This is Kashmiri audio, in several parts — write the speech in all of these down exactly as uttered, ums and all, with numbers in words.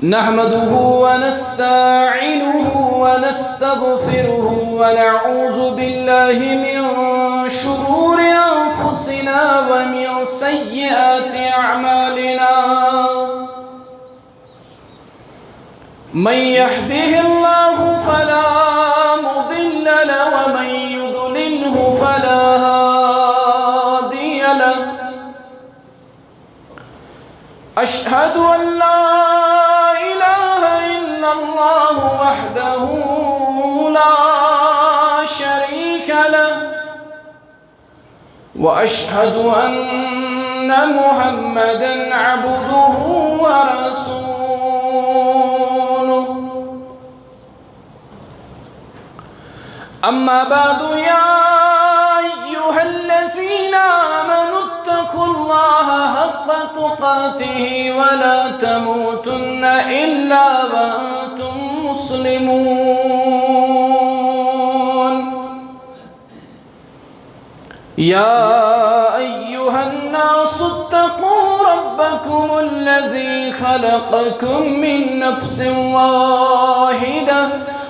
نحمده ونستعينه ونستغفره ونعوذ بالله من شرور أنفسنا ومن سيئات أعمالنا. من يهده الله فلا مضل له ومن يضلله فلا هادي له. أشهد أن لا إله إلا الله وحده لا شريك له، وأشهد أن محمدا عبده ورسوله. أما بعد، يا أيها الذين آمنوا اتقوا الله حق تقاته ولا تموتن إلا وأنتم مسلمون. يا أيها الناس اتقوا ربكم الذي خلقكم من نفس واحدة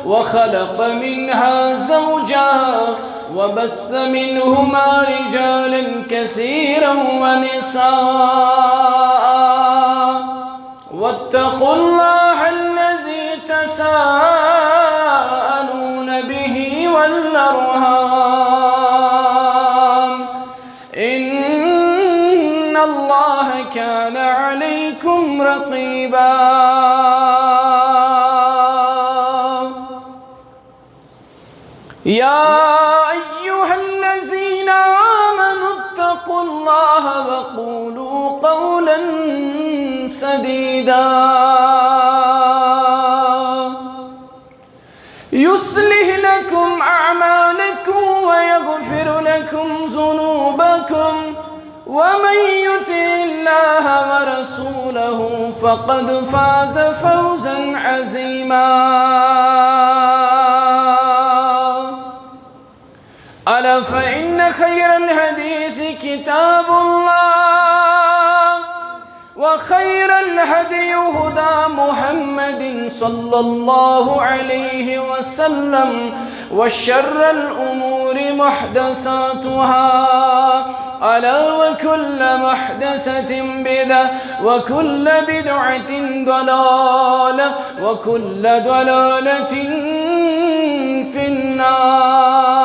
وخلق منها زوجها وبث منهما رجالا كثيرا ونساء واتقوا الله الذي تساءلون به والأرحام إن الله كان عليكم رقيبا. يا أيها الذين آمنوا اتقوا الله وقولوا قولا سديدا يصلح لكم أعمالكم ويغفر لكم ذنوبكم ومن يطع الله ورسوله فقد فاز فوزا عظيما. ألا فإن خير الحديث كتاب الله وخير الهدي هدى محمد صلى الله عليه وسلم وشر الأمور محدثاتها ألا وكل محدثة بدعة وكل بدعة ضلالة وكل ضلالة في النار.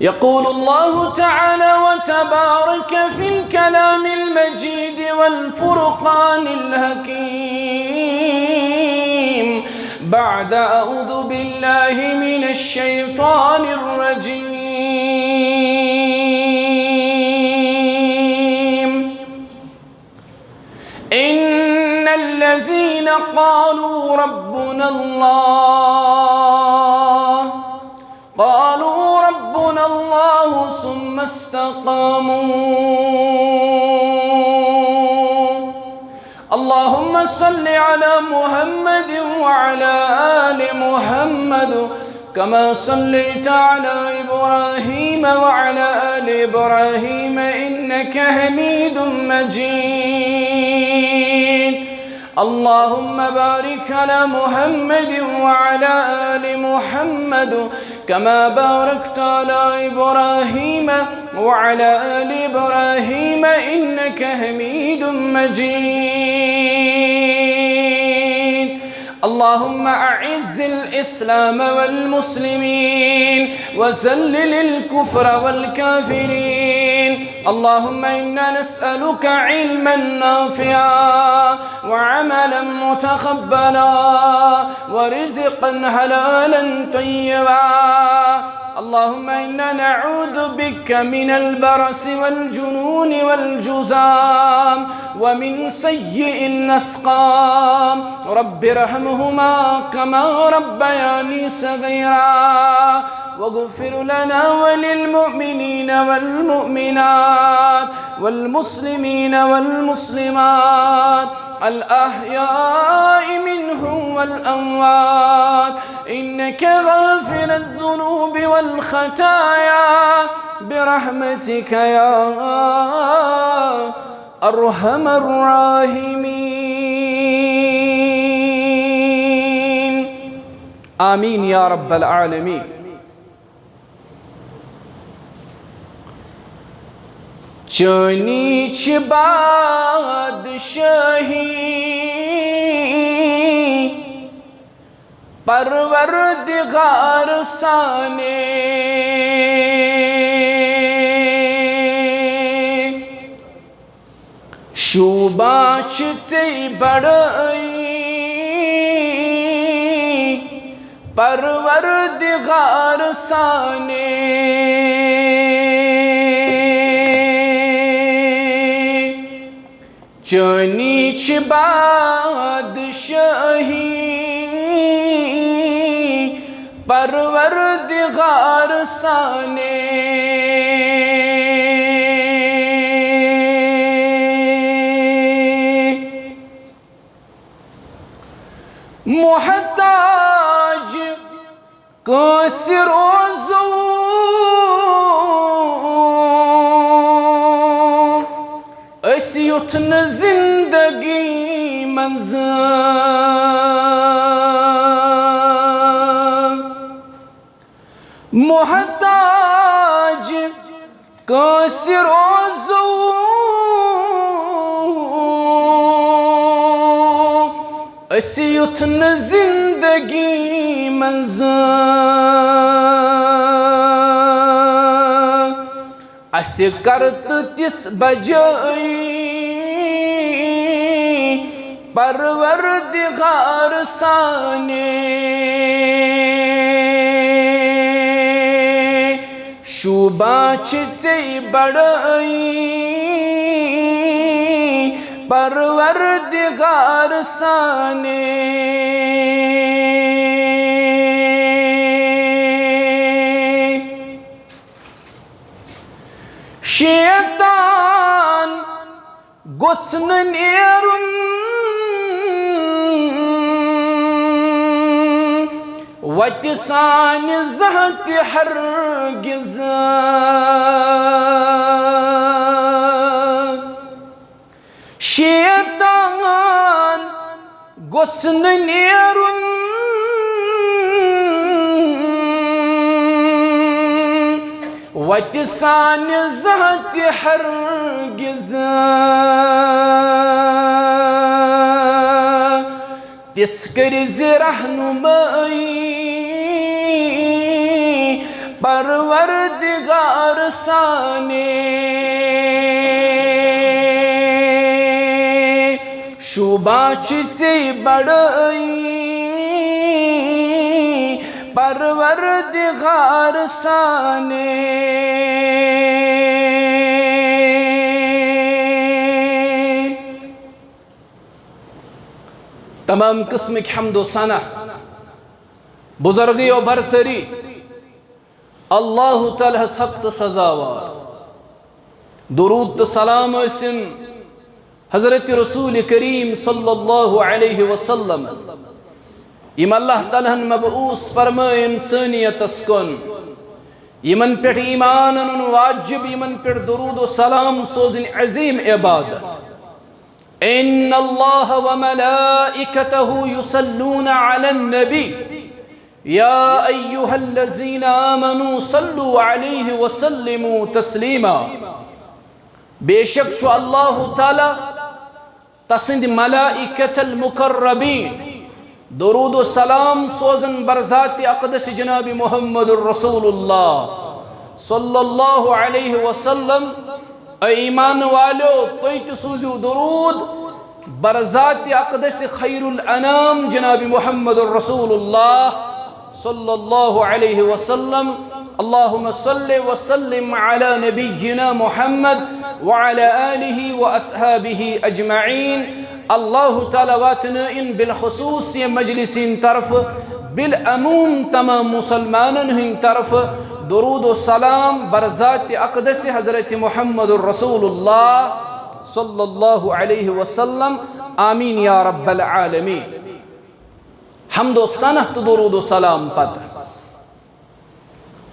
يقول الله تعالى وتبارك في الكلام المجيد والفرقان الحكيم بعد أعوذ بالله من الشيطان الرجيم. إن الذين قالوا ربنا الله قالوا ربنا الله ثم استقاموا. اللهم صل على محمد وعلى آل محمد كما صليت على إبراهيم وعلى آل إبراهيم إنك حميد مجيد. اللهم بارك على محمد وعلى آل محمد كما باركت على إبراهيم وعلى آل إبراهيم إنك حميد مجيد. اللهم أعز الإسلام والمسلمين وذلل الكفر والكافرين. اللهم إنا نسألك علما نافعا وعملا متقبلا ورزقا حلالا طيبا. اللهم إنا نعوذ بك من البرص والجنون والجذام ومن سيء الأسقام. رب ارحمهما كما ربياني صغيرا. واغفر لنا وللمؤمنين والمؤمنات والمسلمين والمسلمات الأحياء منهم والأموات إنك غافر الذنوب والخطايا برحمتك يا ارحم الراحمین۔ آمین یا رب العالمین۔ چٲنی چھِ بادشٲہی، پروردگار سانے، شوٗبان چھِ ژےٚ بڑٲیی، پروردگار سانے۔ چٲنی چھِ بادشٲہی، پروردگار سانے۔ محتاج کٲنٛسہِ روزو أسۍ یُتھ نہٕ زندگی منٛز۔ محتاج کٲنٛسہِ روزو أسۍ یُتھ نہٕ زندگی منٛز۔ اَسہِ کر تہٕ تِژھ بجٲیی، پروردگار سانے۔ شوٗبان چھِ ژےٚ بڑٲیی، پروردگار سانے۔ شیطان گوٚژھ نہٕ نیرُن وتہِ سانہِ زانٛہہ تہِ ہرگِز۔ شیطان گوٚژھ نہٕ نیرُن وتہِ سانہِ زانٛہہ تہِ ہرگِز۔ تِژھ کٔرۍ زِ رہنمٲیی پروردگار سانے۔ شوٗبان چھِ ژےٚ بڑٲیی پروردگار سانے۔ تمام قسمٕکۍ حمد و ثنا، بزرگی و برتری، اللہ تعالیٰ ہس حق تہٕ سزاوار۔ درود تہٕ سلام ٲسِن حضرت رسول کریم صلی اللہ علیہ وسلم، یِم اللہ تعالیٰ ہن مبعوث فرمٲے انسٲنیتس کُن، یِمن پٮ۪ٹھ ایمان انُن واجب، یِمن پٮ۪ٹھ درود و سلام سوزٕنۍ عظیم عبادت۔ ان اللہ و ملائکتہ یصلون علی النبی، یا ایھا الذین آمنوا صلوا علیہ وسلموا تسلیما۔ بے شک چھُ اللہ تعالیٰ تسٕنٛدۍ ملائکۃ المقربین درود و سلام سوزن برذات اقدس جناب محمد رسول اللہ صلی اللہ علیہ وسلم۔ اے ایمان والیو، تُہۍ تہِ سوٗزِو درود برذات اقدس خیر الانام جناب محمد رسول اللہ صلی اللہ علیہ وسلم۔ اللہم صل وسلم علی نبینا محمد وعلی آلہ واصحابہ اجمعین۔ اللہ تعالیٰ واتنٲیِن بالخصوص یہِ مجلس ہٕنٛدِ طرفہٕ، بالعموم تمام مسلمانن ہٕنٛدِ طرفہٕ درود و سلام برذات اقدس حضرت محمد رسول اللہ صلی اللہ علیہ وسلم۔ آمین یا رب العالمین۔ حمد و ثنا تہٕ درود و سلام پتہٕ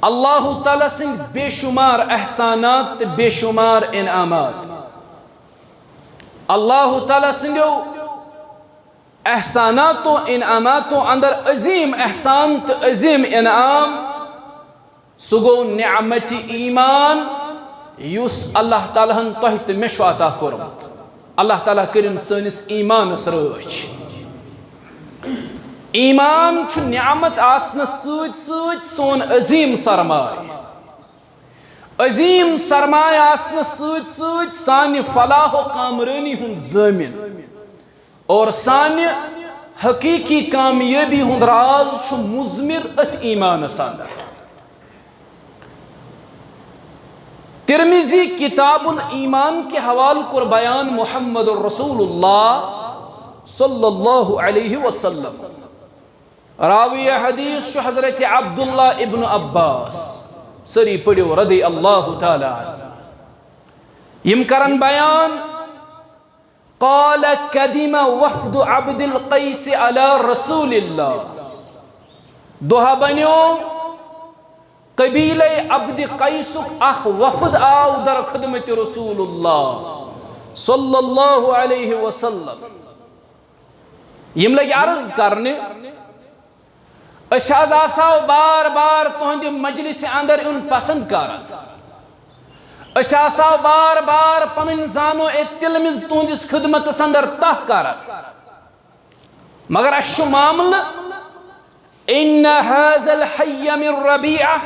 اللہ تعالیٰ سٕنٛدۍ بے شمار احسانات تہٕ بے شمار انعامات۔ اللہ تعالیٰ سٕنٛدیو احساناتو انعاماتو اندر عظیم احسان تہٕ عظیم انعام، سُہ گوٚو نعمت ایمان، یُس اللہ تعالیٰ ہن تۄہہِ تہٕ مےٚ چھُ عطا کوٚرمُت۔ اللہ تعالیٰ کٔرِن سٲنِس ایمانس رٲچھ۔ ایمان چھُ نعمت آسنس سۭتۍ سۭتۍ سون عظیم سرمایہ۔ عظیم سرمایہ آسنس سۭتۍ سۭتۍ سانہِ فلاح و کامرٲنی ہُنٛد ضٲمِن۔ اور سانہِ حقیقی کامیٲبی ہُنٛد راز چھُ مُضمر أتھۍ ایمانس اندر۔ ترمذی کتاب الایمان کہِ حوالہٕ کوٚر بیان محمد رسول اللہ صلی اللہ علیہ وسلم۔ راوی حدیث چھُ حضرت عبداللہ ابن عباس، سٲری پٔرِو رضی اللہ تعالیٰ عنہ۔ یِم کرن بیان، قال قدم وفد عبد القیس علی رسول اللہ۔ دۄہ بنیو قبیلے عبد قیسُک اکھ وفد آو در خدمت رسول اللہ صلی اللہ علیہ وسلم۔ یِم لٔگۍ عرض کرنہِ، أسۍ حظ آساو بار بار تُہنٛدِ مجلسہِ اندر یُن پسند کران۔ أسۍ آساو بار بار پنٕنۍ زانو اے تلمذ تُہنٛدِس خدمتس اندر تہ کران۔ مگر اسہِ چھُ معاملہٕ، ان هذا الحي من ربيعة،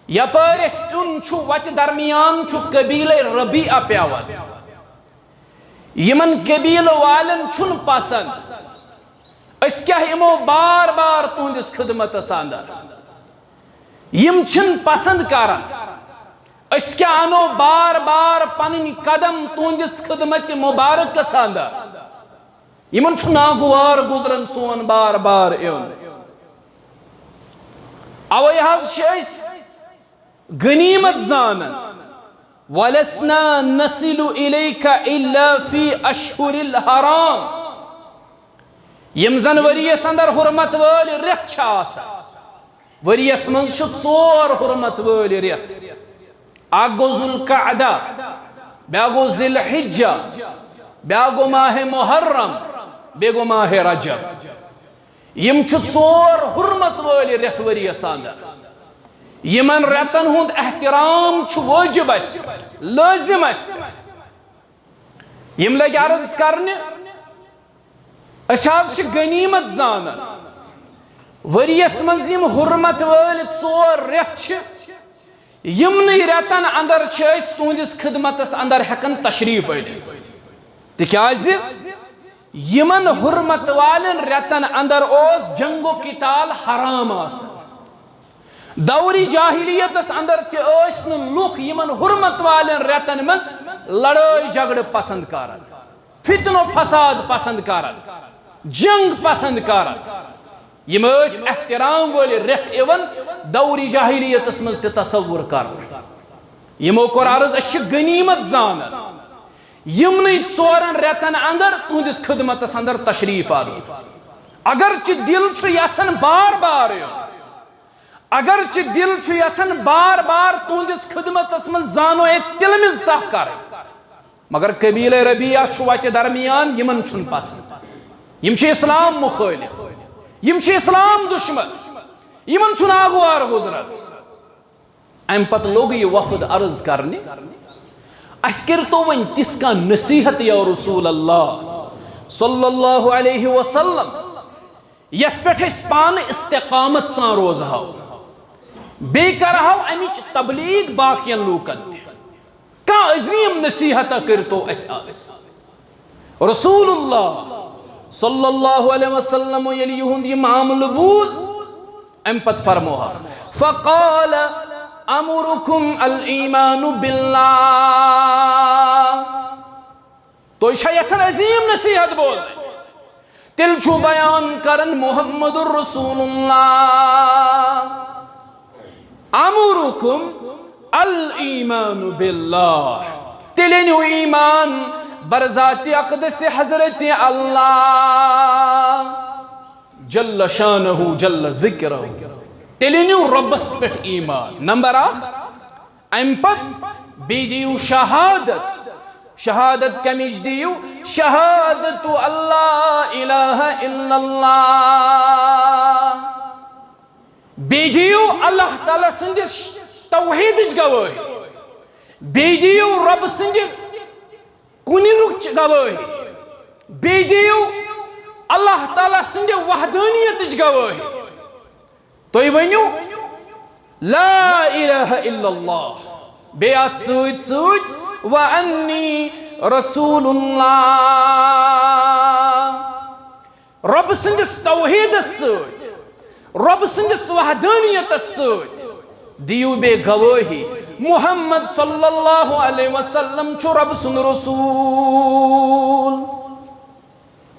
یپٲرۍ أسۍ یُن چھُ وتہِ درمیان چھُ قبیلے ربیعہ پیوان۔ یِمن قبیلہٕ والٮ۪ن چھُنہٕ پسند۔ أسۍ کیٛاہ یِمو بار بار تُہنٛدِس خدمتس اندر؟ یِم چھِنہٕ پسند کران۔ أسۍ کیٛاہ انو بار بار پنٕنۍ قدم تُہنٛدِس خدمت مبارکس اندر؟ یِمن چھُ ناگوار گُزران سون بار بار یُن۔ اوے حظ چھِ أسۍ غنیمت زانان، ولسنا نصل الیک الا فی اشہر الحرام۔ یِم زن ؤریس اندر حرمت وٲلۍ رٮ۪تھ چھِ آسان، ؤریس منٛز چھِ ژور حرمت وٲلۍ رٮ۪تھ۔ اکھ گوٚو ذوالقعدہ، بیٛاکھ گوٚو ذی الحجہ، بیٛاکھ گوٚو ماہ محرم، بیٚیہِ گوٚو ماہ رجب۔ یِم چھِ ژور حرمت وٲلۍ رٮ۪تھ ؤریس اندر۔ یِمن رٮ۪تن ہُنٛد احترام چھُ وٲجب اسہِ پٮ۪ٹھ، لٲزم اسہِ پٮ۪ٹھ۔ یِم لٔگۍ عرض کرنہِ، أسۍ حظ چھِ غنیمت زانان۔ ؤریس منٛز یِم حرمت وٲلۍ ژور رٮ۪تھ چھِ، یِمنٕے رٮ۪تن اندر چھِ أسۍ تُہنٛدِس خدمتس اندر ہٮ۪کان تشریف أنِتھ۔ تِکیازِ یِمن حرمت والٮ۪ن رٮ۪تن اندر اوس جنگ و قتال حرام آسان۔ دورِ جاہلیتس اندر تہِ ٲسۍ نہٕ لُکھ یِمن حرمت والٮ۪ن رٮ۪تن منٛز لڑٲے جھگڑٕ پسند کران، فتنہٕ و فساد پسند کران، جنگ پسند کران۔ یِم ٲسۍ احترام وٲلۍ رٮ۪تھ یِوان دورِ جاہلیتس منٛز تہِ تصور کرنہٕ۔ یِمو کوٚر عرض، أسۍ چھِ غنیمت زانان، یِمنٕے ژورن رٮ۪تن اندر تُہنٛدِس خدمتس اندر تشریف آوٕنۍ۔ اگرچہِ دِل چھُ یژھان بار بار یُن، اگرچہِ دِل چھُ یژھان بار بار تُہنٛدِس خدمتس منٛز زانو اے تِلمِذ تہ کرٕنۍ، مگر قبیلہ ربیعہ چھُ وتہِ درمیان، یِمن چھُنہٕ پسند۔ یِم چھِ اسلام مخٲلف، یِم چھِ اسلام دشمن، یِمن چھُ ناگوار گُزران۔ امہِ پتہٕ لوٚگ یہِ وفد عرض کرنہِ، اسہِ کٔرتو وۄنۍ تِژھ کانٛہہ نصیحت یا رسول اللہ صلی اللہ علیہ وسلم، یتھ پٮ۪ٹھ أسۍ پانہٕ استقامت سان روزہو، بیٚیہِ کرہو امِچ تبلیغ باقین لوٗکن تہِ۔ کانٛہہ عظیم نصیحت کٔرتو اسہِ آز۔ رسول اللہ صلی اللہ علیہ وسلم ییٚلہِ یِہُنٛد یہِ معاملہٕ بوٗز، امہِ پتہٕ فرموہکھ، فقال امرکم الايمان بالله۔ تُہۍ چھا یژھان عظیم نصیحت بوزٕنۍ؟ تیٚلہِ چھُ بیان کران محمد رسول اللہ، امرکم الايمان بالله، تیٚلہِ أنِو ایمان بر ذات اقدس حضرت اللہ جل شانہ جل ذکرہ۔ تیٚلہِ أنِو رۄبس پٮ۪ٹھ ایمان۔ نمبر اکھ، امہِ پتہٕ بیٚیہِ دِیِو شہادت، شہادت کمِچ دِیِو؟ شہادت اللہ الہ الا اللہ۔ بیٚیہِ دِیِو اللہ تعالیٰ سٕنٛدِس توحیٖدٕچ گوٲہی۔ بیٚیہِ دِیِو رۄبہٕ سٕنٛدِ کُنہِ رُکچ گوٲہی۔ بیٚیہِ دِیِو اللہ تعالیٰ سٕنٛدِ وحدانیتٕچ گوٲہی۔ تُہۍ ؤنِو لا الہ الا اللہ۔ بیٚیہِ اَتھ سۭتۍ سۭتۍ وَأَنِّي رَسُولُ اللَّهِ۔ رۄبہٕ سٕنٛدِس توحیٖدس سۭتۍ، رۄبہٕ سٕنٛدِس وحدانیتس سۭتۍ دِیِو بیٚیہِ گوٲہی، محمد صلی اللہ علیہ وسلم چھُ رۄبہٕ سُنٛد رسول۔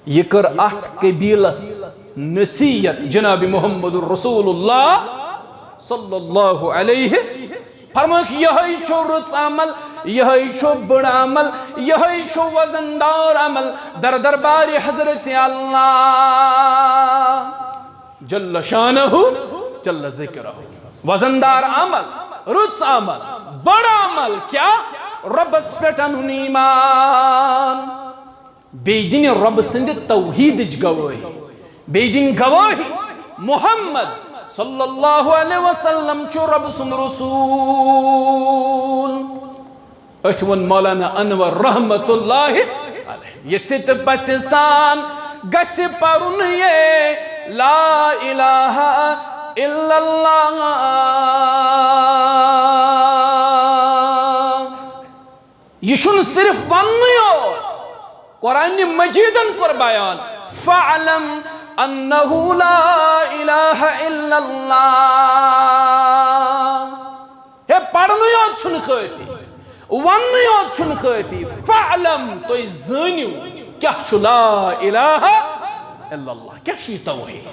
یہِ کٔر اَتھ قبیلس نصیحت جناب محمد رسول اللہ صلی اللہ علیہ۔ فرمٲوکھ، یِہوٚے چھُ رٕژ عمل، یِہوٚے چھُ بٔڑ عمل، یِہوٚے چھُ وزن دار عمل در دربارِ حضرت اللہ جل شانہ، جل ذکرہ۔ وزن دار عمل، رٕژ عمل، بٔڑ عمل کیٛاہ؟ رۄبس پٮ۪ٹھ انُن ایمان۔ بیٚیہِ دِنہِ رۄبہٕ سٕنٛدِ توحیٖدٕچ گوٲہی، بیٚیہِ دِنہِ گوٲہی محمد صلی اللہ علیہ وسلم چھُ رۄبہٕ سُنٛد رسول۔ أتھۍ ووٚن مولانا انور رحمت اللہ علیہ، یژھِ تہٕ پژھِ سان گژھِ پرُن یہِ لا الہ الا اللہ۔ یہِ چھُنہٕ صرف وننُے یوت، قرآن مجیدن کوٚر بیان، فَاعْلَمْ أَنَّهُ لَا إِلَٰهَ إِلَّا اللَّهُ۔ ہے، پرنُے یوت چھُنہٕ کٲفی، وننُے یوت چھُنہٕ کٲفی، فَاعْلَمْ، تُہۍ زٲنِو کیٛاہ چھُ لا الہ الا اللہ، کیٛاہ چھُ یہِ توحید۔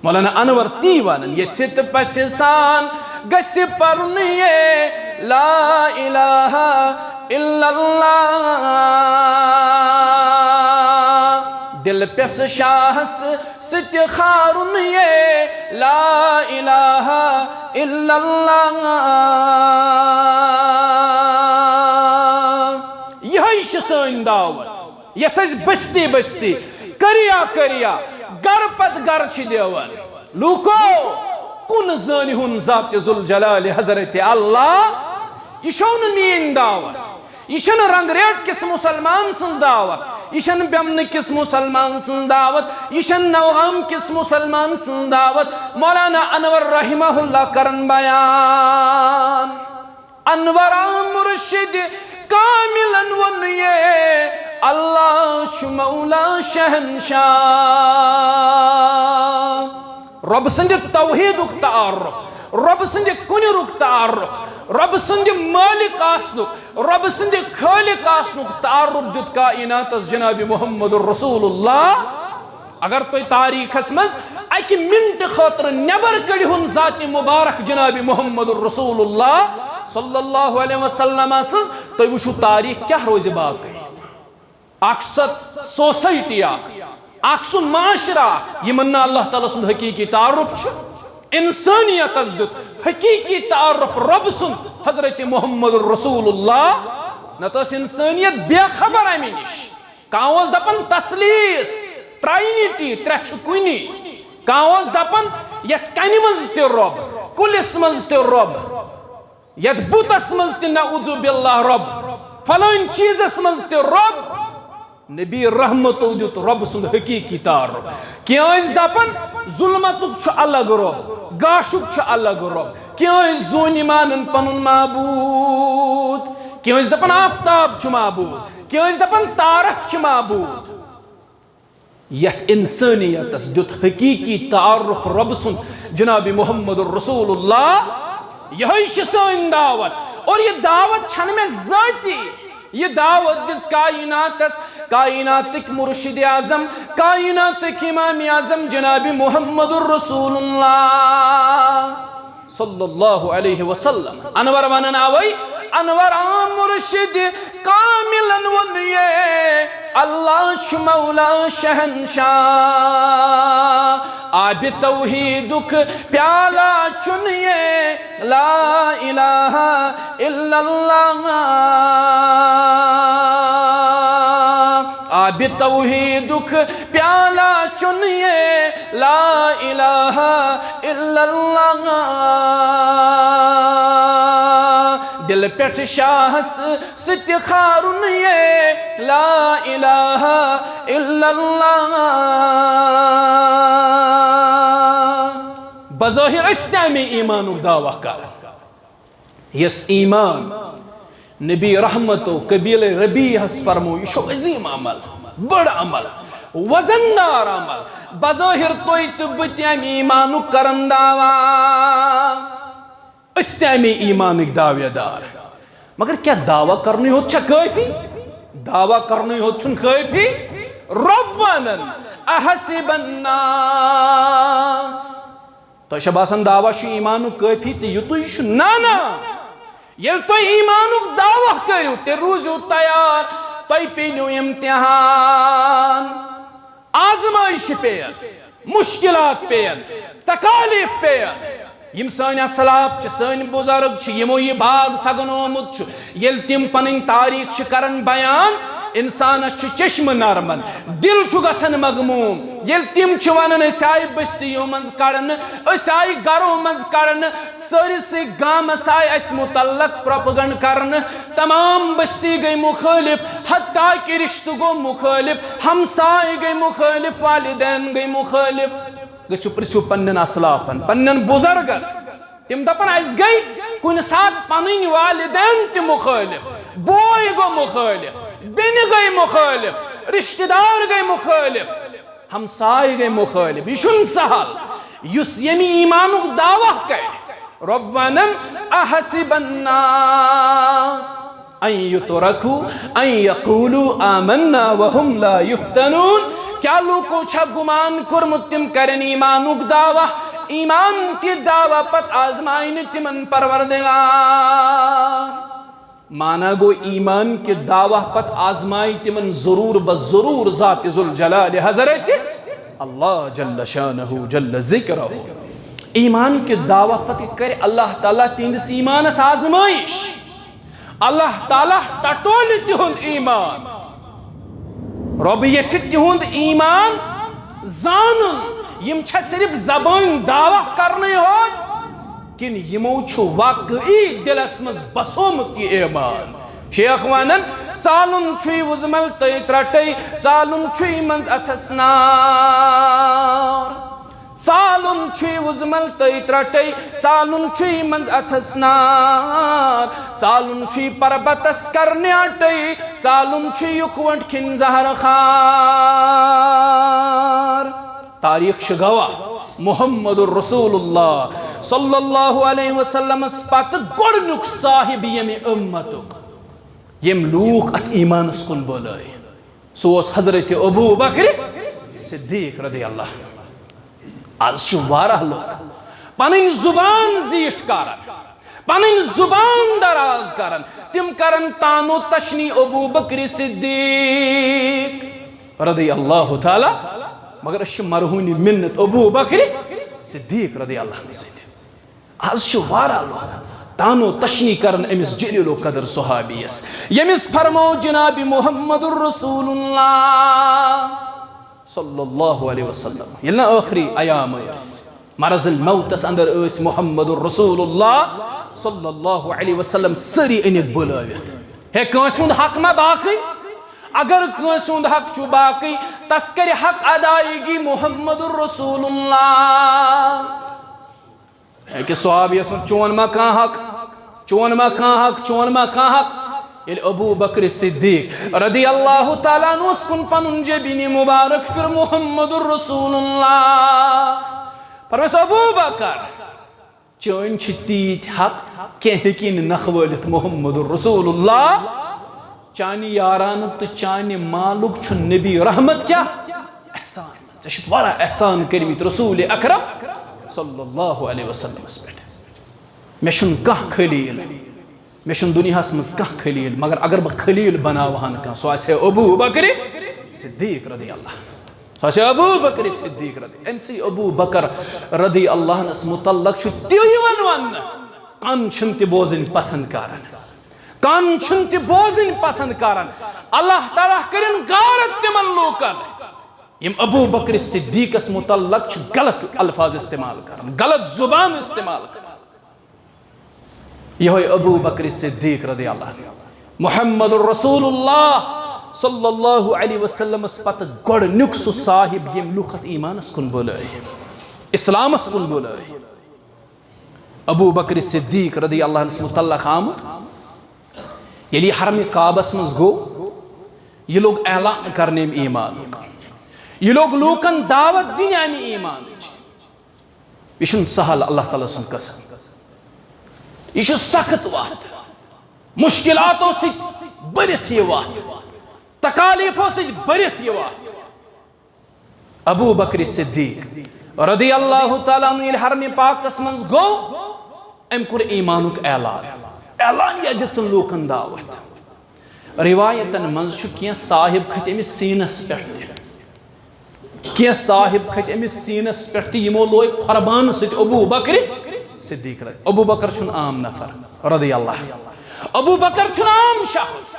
مولانا انور تی ونان، یژھِ تہٕ پژھِ سان گژھِ پرُن یہِ لا الہ الا اللہ۔ دل پس شاہس ستہِ خارُن یہِ لا الہ الا اللہ۔ یہے چھِ سٲنۍ دعوت۔ یۄس أسۍ بستی بستی، کریا کریا، گرٕ پتہٕ گرٕ چھِ دِوان۔ لوٗکو، کُن زٲنِہُن ذات ذوالجلال حضرت اللہ؟ یہِ چھو نہٕ میٲنۍ دعوت۔ یہِ چھنہٕ رنگ ریٹ کِس مسلمان سٕنٛز دعوت۔ یہِ چھنہٕ بیمنہٕ کِس مسلمان سٕنٛز دعوت۔ یہِ چھنہٕ نوغام کِس مسلمان سٕنٛز دعوت۔ مولانا انور رحمہ اللہ کرن بیان۔ انور مرشد کاملن ووٚن یہِ، اللہ چھُ مولا شہنشاہ۔ رۄبہٕ سٕنٛدِ توحیٖدُک تعارُف، رۄبہٕ سٕنٛدِ کُنہِ رُک تعارُف، رۄبہٕ سٕنٛدِ مٲلِک آسنُک، رۄبہٕ سٕنٛدِ خٲلِق آسنُک تعارُف دیُت کائناتس جناب محمد رسول اللہ۔ اگر تُہۍ تاریخس منٛز اکہِ منٹہٕ خٲطرٕ نٮ۪بر کٔڑِہُن ذاتِ مبارک جناب محمد رسول اللہ صلی اللہ علیہ وسلم سٕنٛز، تُہۍ وٕچھِو تاریخ کیٛاہ روزِ باقٕے۔ اکھ سۄ سوسایٹی اکھ، اکھ سُہ معاشرٕ اکھ، یِمن نہٕ اللہ تعالیٰ سُنٛد حقیٖقی تعارُف چھُ۔ انسٲنیتس دیُت حقیٖقی تعارُف رۄبہٕ سُنٛد حضرت محمد رسول اللہ، نتہٕ ٲس انسٲنیت بے خبر امہِ نِش۔ کانٛہہ اوس دپان تثلیث، ٹرائنٹی، ترٛےٚ چھِ کُنی۔ کانٛہہ اوس دپان یتھ کنہِ منٛز تہِ رۄب، کُلِس منٛز تہِ رۄب، یتھ بُتس منٛز تہِ نعوذ باللہ رۄب، فلٲنۍ چیٖزس منٛز تہِ رۄب۔ نبی رحمتو دیُت رۄب سُنٛد حقیٖقی تعارُف۔ کینٛہہ ٲسۍ دپان ظلمتُک چھُ الگ رۄب، گاشُک چھُ الگ رۄب۔ کینٛہہ ٲسۍ زوٗنہِ مانان پنُن معبوٗد۔ کینٛہہ ٲسۍ دپان آفتاب چھُ معبوٗد۔ کینٛہہ ٲسۍ دپان تارک چھِ معبوٗد۔ یتھ انسانیتس دیُت حقیقی تعارف رۄب سُنٛد جناب محمد رسول اللہ۔ یہے چھِ سٲنۍ دعوت۔ اور یہِ دعوت چھنہٕ مےٚ ذٲتی، یہِ دعوت دِژ کائناتس، کائناتٕکۍ مرشد اعظم، کائناتٕکۍ امام اعظم جناب محمد رسول اللہ۔ صلی اللہ علیہ وسلم۔ انور ونان آوے، انور آ مرشد کاملن ووٚن یہِ، اللہ چھُ مولا شہنشاہ۔ آبِ توحیدُک پیالہ چُن یہِ، لا الہ الا اللہ۔ ابہِ توحیٖدُک پیالہ چُن یہ لا الہ الا اللہ۔ دِلہٕ پٮ۪ٹھ شاہس سۭتۍ خارُن یہ لا الہ الا اللہ۔ بظٲہِر ٲسۍ تہِ اَمے ایٖمانُک دعویٰ کران۔ یس ایمان نبی رحمتو قبیلہ ربیعس فرمو، یہِ چھُ عظیم عمل، بٔڑ عمل، وزندار عمل۔ بظٲہِر تُہۍ تہٕ بہٕ تہِ اَمہِ ایمانُک کرن دعویٰ، أسۍ تہِ اَمہِ ایمانٕکۍ دعویٰ دار۔ مگر کیٛاہ دعویٰ کرنُے ہوت چھا کٲفی؟ دعویٰ کرنُے ہوت چھُنہٕ کٲفی۔ رۄب ونان، احسب الناس، تۄہہِ چھا باسان دعویٰ چھُ ایمانُک کٲفی تہٕ یُتُے چھُ؟ نہ، نہ۔ ییٚلہِ تُہۍ ایمانُک دعویٰ کٔرِو، تیٚلہِ روٗزِو تیار، تۄہہِ پیٚنو امتحان، آزمٲیشہِ پیٚیَن، مُشکِلات پیٚیَن، تکالیٖف پیٚیَن۔ یِم سٲنۍ اسلاف چھِ، سٲنۍ بُزرگ چھِ، یِمو یہِ باغ سگنومُت چھُ، ییٚلہِ تِم پنٕنۍ تاریخ چھِ کران بیان، انسانس چھُ چشمہٕ نرمان، دل چھُ گژھان مغموم۔ ییٚلہِ تِم چھِ ونان، أسۍ آیہِ بستیو منٛز کڑنہٕ، أسۍ آیہِ گرو منٛز کڑنہٕ، سٲرسٕے گامس آیہِ اسہِ متعلق پروپیگنڈ کرنہٕ، تمام بستی گٔے مخٲلف، حتیٰ کہ رشتہٕ گوٚو مخٲلف، ہمسایہِ گٔے مخٲلف، والدین گٔے مخٲلف۔ گٔژھِو پرژھِو پننٮ۪ن اسلافن، پننٮ۪ن بُزرگن۔ تِم دپن، اسہِ گٔے کُنہِ ساتہٕ پنٕنۍ والدین تہِ مخٲلف، بوے گوٚو مخٲلف، بیٚنہِ گٔے مخٲلف، رشتہٕ دار گٔے مخٲلف، ہمسایہِ گٔے مخٲلف۔ یہِ چھُنہٕ سہل۔ یُس ییٚمہِ ایمانُک دعویٰ کرِ، رۄب ونان، احسب الناس ان یترکوا ان یقولوا آمنا وهم لا یفتنون۔ کیا لوکو چھا گمان کوٚرمُت تِم کرن ایمانُک دعویٰ، ایمان کہِ دعویٰ پتہٕ آزمایہِ نہٕ تِمن پروردگار؟ مانا گوٚو، ایمان کہِ دعویٰ پتہٕ آزمایہِ تِمن ضرور بہ ضرور ذات ذوالجلال حضرت اللہ جل شانہ جل ذکرہ۔ ایمان کہِ دعویٰ پتہٕ کرِ اللہ تعالیٰ تِہنٛدِس ایمانس آزمٲیش۔ اللہ تعالیٰ ٹٹولہِ تِہُنٛد ایمان۔ رۄب یژھِ تِہُنٛد ایمان زانُن۔ یِم چھا صرف زبٲنۍ دعویٰ کرنٕے ہوت، کِنہٕ یِمو چھُ واقعی دِلس منٛز بسومُت یہِ ایمان؟ شیخ ونان، ژالُن چھُے وُزمل تہٕ ترٹے، ژالُن چھُے منٛز اتھس نار۔ ژالُن چھُے وُزمل تہٕ ترٹے، ژالُن چھُے منٛز اتھس نار۔ ژالُن چھُے پربتس کرنہِ اٹے، ژالُن چھُے یُکوَٹ کھِنۍ زہر خار۔ تاریخ چھِ گواہ، محمد رسول اللہ صلی اللہ علیہ وسلمس پتہٕ گۄڈٕنیُک صاحب ییٚمہِ اُمتُک، ییٚمۍ لوٗکھ اتھ ایمانس کُن بُلٲے، سُہ اوس حضرت ابو بکر صدیق رضی اللہ عنہ۔ آز چھِ واریاہ لُکھ پنٕنۍ زُبان زیٖٹھ کران، پنٕنۍ زُبان دراز کران، تِم کران طعن و تشنیع ابو بکر صدیق رضی اللہ تعالیٰ، مگر أسۍ چھِ مرہونہِ منت ابو بکر صدیق رضی اللہ عنہ سۭتۍ۔ آز چھِ واریاہ لُکھ طعن و تشنیع کران أمِس جلیل القدر صحابیس، ییٚمِس فرموو جناب محمد رسول اللہ صلی اللہ علیہ وسلم، ییٚلہِ نہٕ ٲخری ایام ٲسۍ، مرض الموتس اندر ٲسۍ محمد رسول اللہ صلی اللہ علیہ وسلم سٲری أنِتھ بُلٲوِتھ۔ ہے، کٲنٛسہِ ہُنٛد حق ما باقٕے؟ اگر کٲنٛسہِ ہُنٛد حق چھُ باقٕے، تس کرِ حق ادائیگی محمد رسول اللہ۔ أکِس صحابیَس ووٚن، "چون ما کانٛہہ حق؟ چون ما کانٛہہ حق؟ چون ما کانٛہہ حق؟" ییٚلہِ ابو بکر صدیق رضی اللہ تعالیٰ عنہ اوس کُن پنُن جبینِ مبارک پھِر محمد رسول اللہ، فرمٲیِس، "ابو بکر، چٲنۍ چھِ تیٖتۍ حق، کینٛہہ ہیٚکی نہٕ نکھٕ وٲلِتھ محمد رسول اللہ۔ چانہِ یارانُک تہٕ چانہِ مالُک چھُ نبی رحمت کیٛاہ احسان؟" ژےٚ چھُتھ واریاہ احسان کٔرمٕتۍ رسول اکرم صلی اللہ علیہ وسلمس پٮ۪ٹھ۔ مےٚ چھُنہٕ کانٛہہ خلیل، مےٚ چھُنہٕ دُنیاہس منٛز کانٛہہ خلیل، مگر اگر بہٕ خلیل بناوہن کانٛہہ، سُہ آسہِ ہے ابو بکر صدیق رضی اللہ عنہ۔ سُہ آسہِ ہے ابو بکر صدیق رضی۔ أمۍ سٕے ابو بکر رضی اللہ عنس متعلق چھُ تہِ یِوان وننہٕ، کن چھِنہٕ تہِ بوزٕنۍ پسند کران۔ تن چھُنہٕ تہِ بوزٕنۍ پسند کران۔ اللہ تعالیٰ کٔرِن غارت تِمن لوٗکن، یِم ابو بکر صدیقس متعلق چھِ غلط الفاظ استعمال کران، غلط زبان استعمال کران۔ یہوے ابو بکر صدیق رضی اللہ عنہ، محمد رسول اللہ صلی اللہ علیہ وسلمس پتہٕ گۄڈٕنیُک سُہ صاحب، ییٚمۍ لُکھ اتھ ایمانس کُن بُلٲے، اسلامس کُن بُلٲے۔ ابو بکر صدیق رضی اللہ عنہس متعلق آمُت، ییٚلہِ یہِ حرم کعبس منٛز گوٚو، یہِ لوٚگ اعلان کرنہٕ امہِ ایمانُک، یہِ لوٚگ لوٗکن دعوت دِنہِ امہِ ایمانٕچ۔ یہِ چھُنہٕ سہل، اللہ تعالیٰ سُنٛد قسم۔ یہِ چھُ سخت وتھ، مشکلاتو سۭتۍ بٔرِتھ یہِ وتھ، تکالیفو سۭتۍ بٔرِتھ یہِ وتھ۔ ابو بکر صدیق رضی اللہ تعالیٰ عنہ ییٚلہِ حرم پاکس منٛز گوٚو، أمۍ کوٚر ایمانُک اعلان۔ اعلان یا دِژٕن لوٗکن دعوت۔ روایتن منٛز چھُ کینٛہہ صاحب کھٔتۍ أمِس سیٖنس پٮ۪ٹھ تہِ۔ کینٛہہ صاحب کھٔتۍ أمِس سیٖنس پٮ۪ٹھ تہِ، یِمو لوے قربان سۭتۍ ابو بکر صدیق رضی۔ ابو بکر چھُنہٕ عام نفر رضی اللہ۔ ابو بکر چھُنہٕ عام شخص۔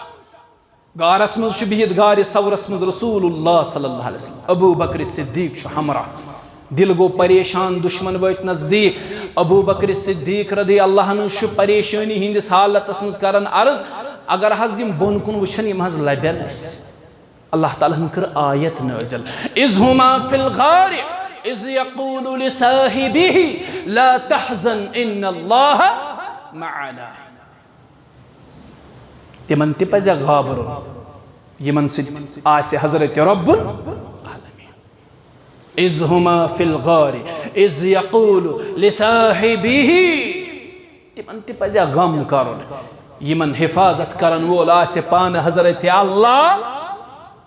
غارس منٛز چھُ بِہِتھ غارِ ثورس منٛز رسول اللہ صلی اللہ علیہ وسلم۔ ابو بکر صدیق چھُ ہمراہ۔ دل گوٚو پریشان، دشمن وٲتۍ نزدیٖک۔ ابو بکر صدیق رضی اللہ عنہ چھُ پریشٲنی ہٕنٛدِس حالتس منٛز کران عرض، اگر حظ یِم بۄن کُن وٕچھن، یِم حظ لبن اَسہِ۔ اللہ تعالیٰ ہن کٔر آیت نٲزِل، "اذ ہما فی الغار اذ یقول لصاحبہ لا تحزن ان اللہ معنا۔" تِمن تہِ پزِ گابرُن، یِمن سۭتۍ آسہِ حضرت رب العالمین۔ اذ ہما فی الغار اذ یقول لصاحبہ، تِمن تہِ پزِ غم کرُن، یِمن حفاظت کرن وول آسہِ پانہٕ حضرت اللہ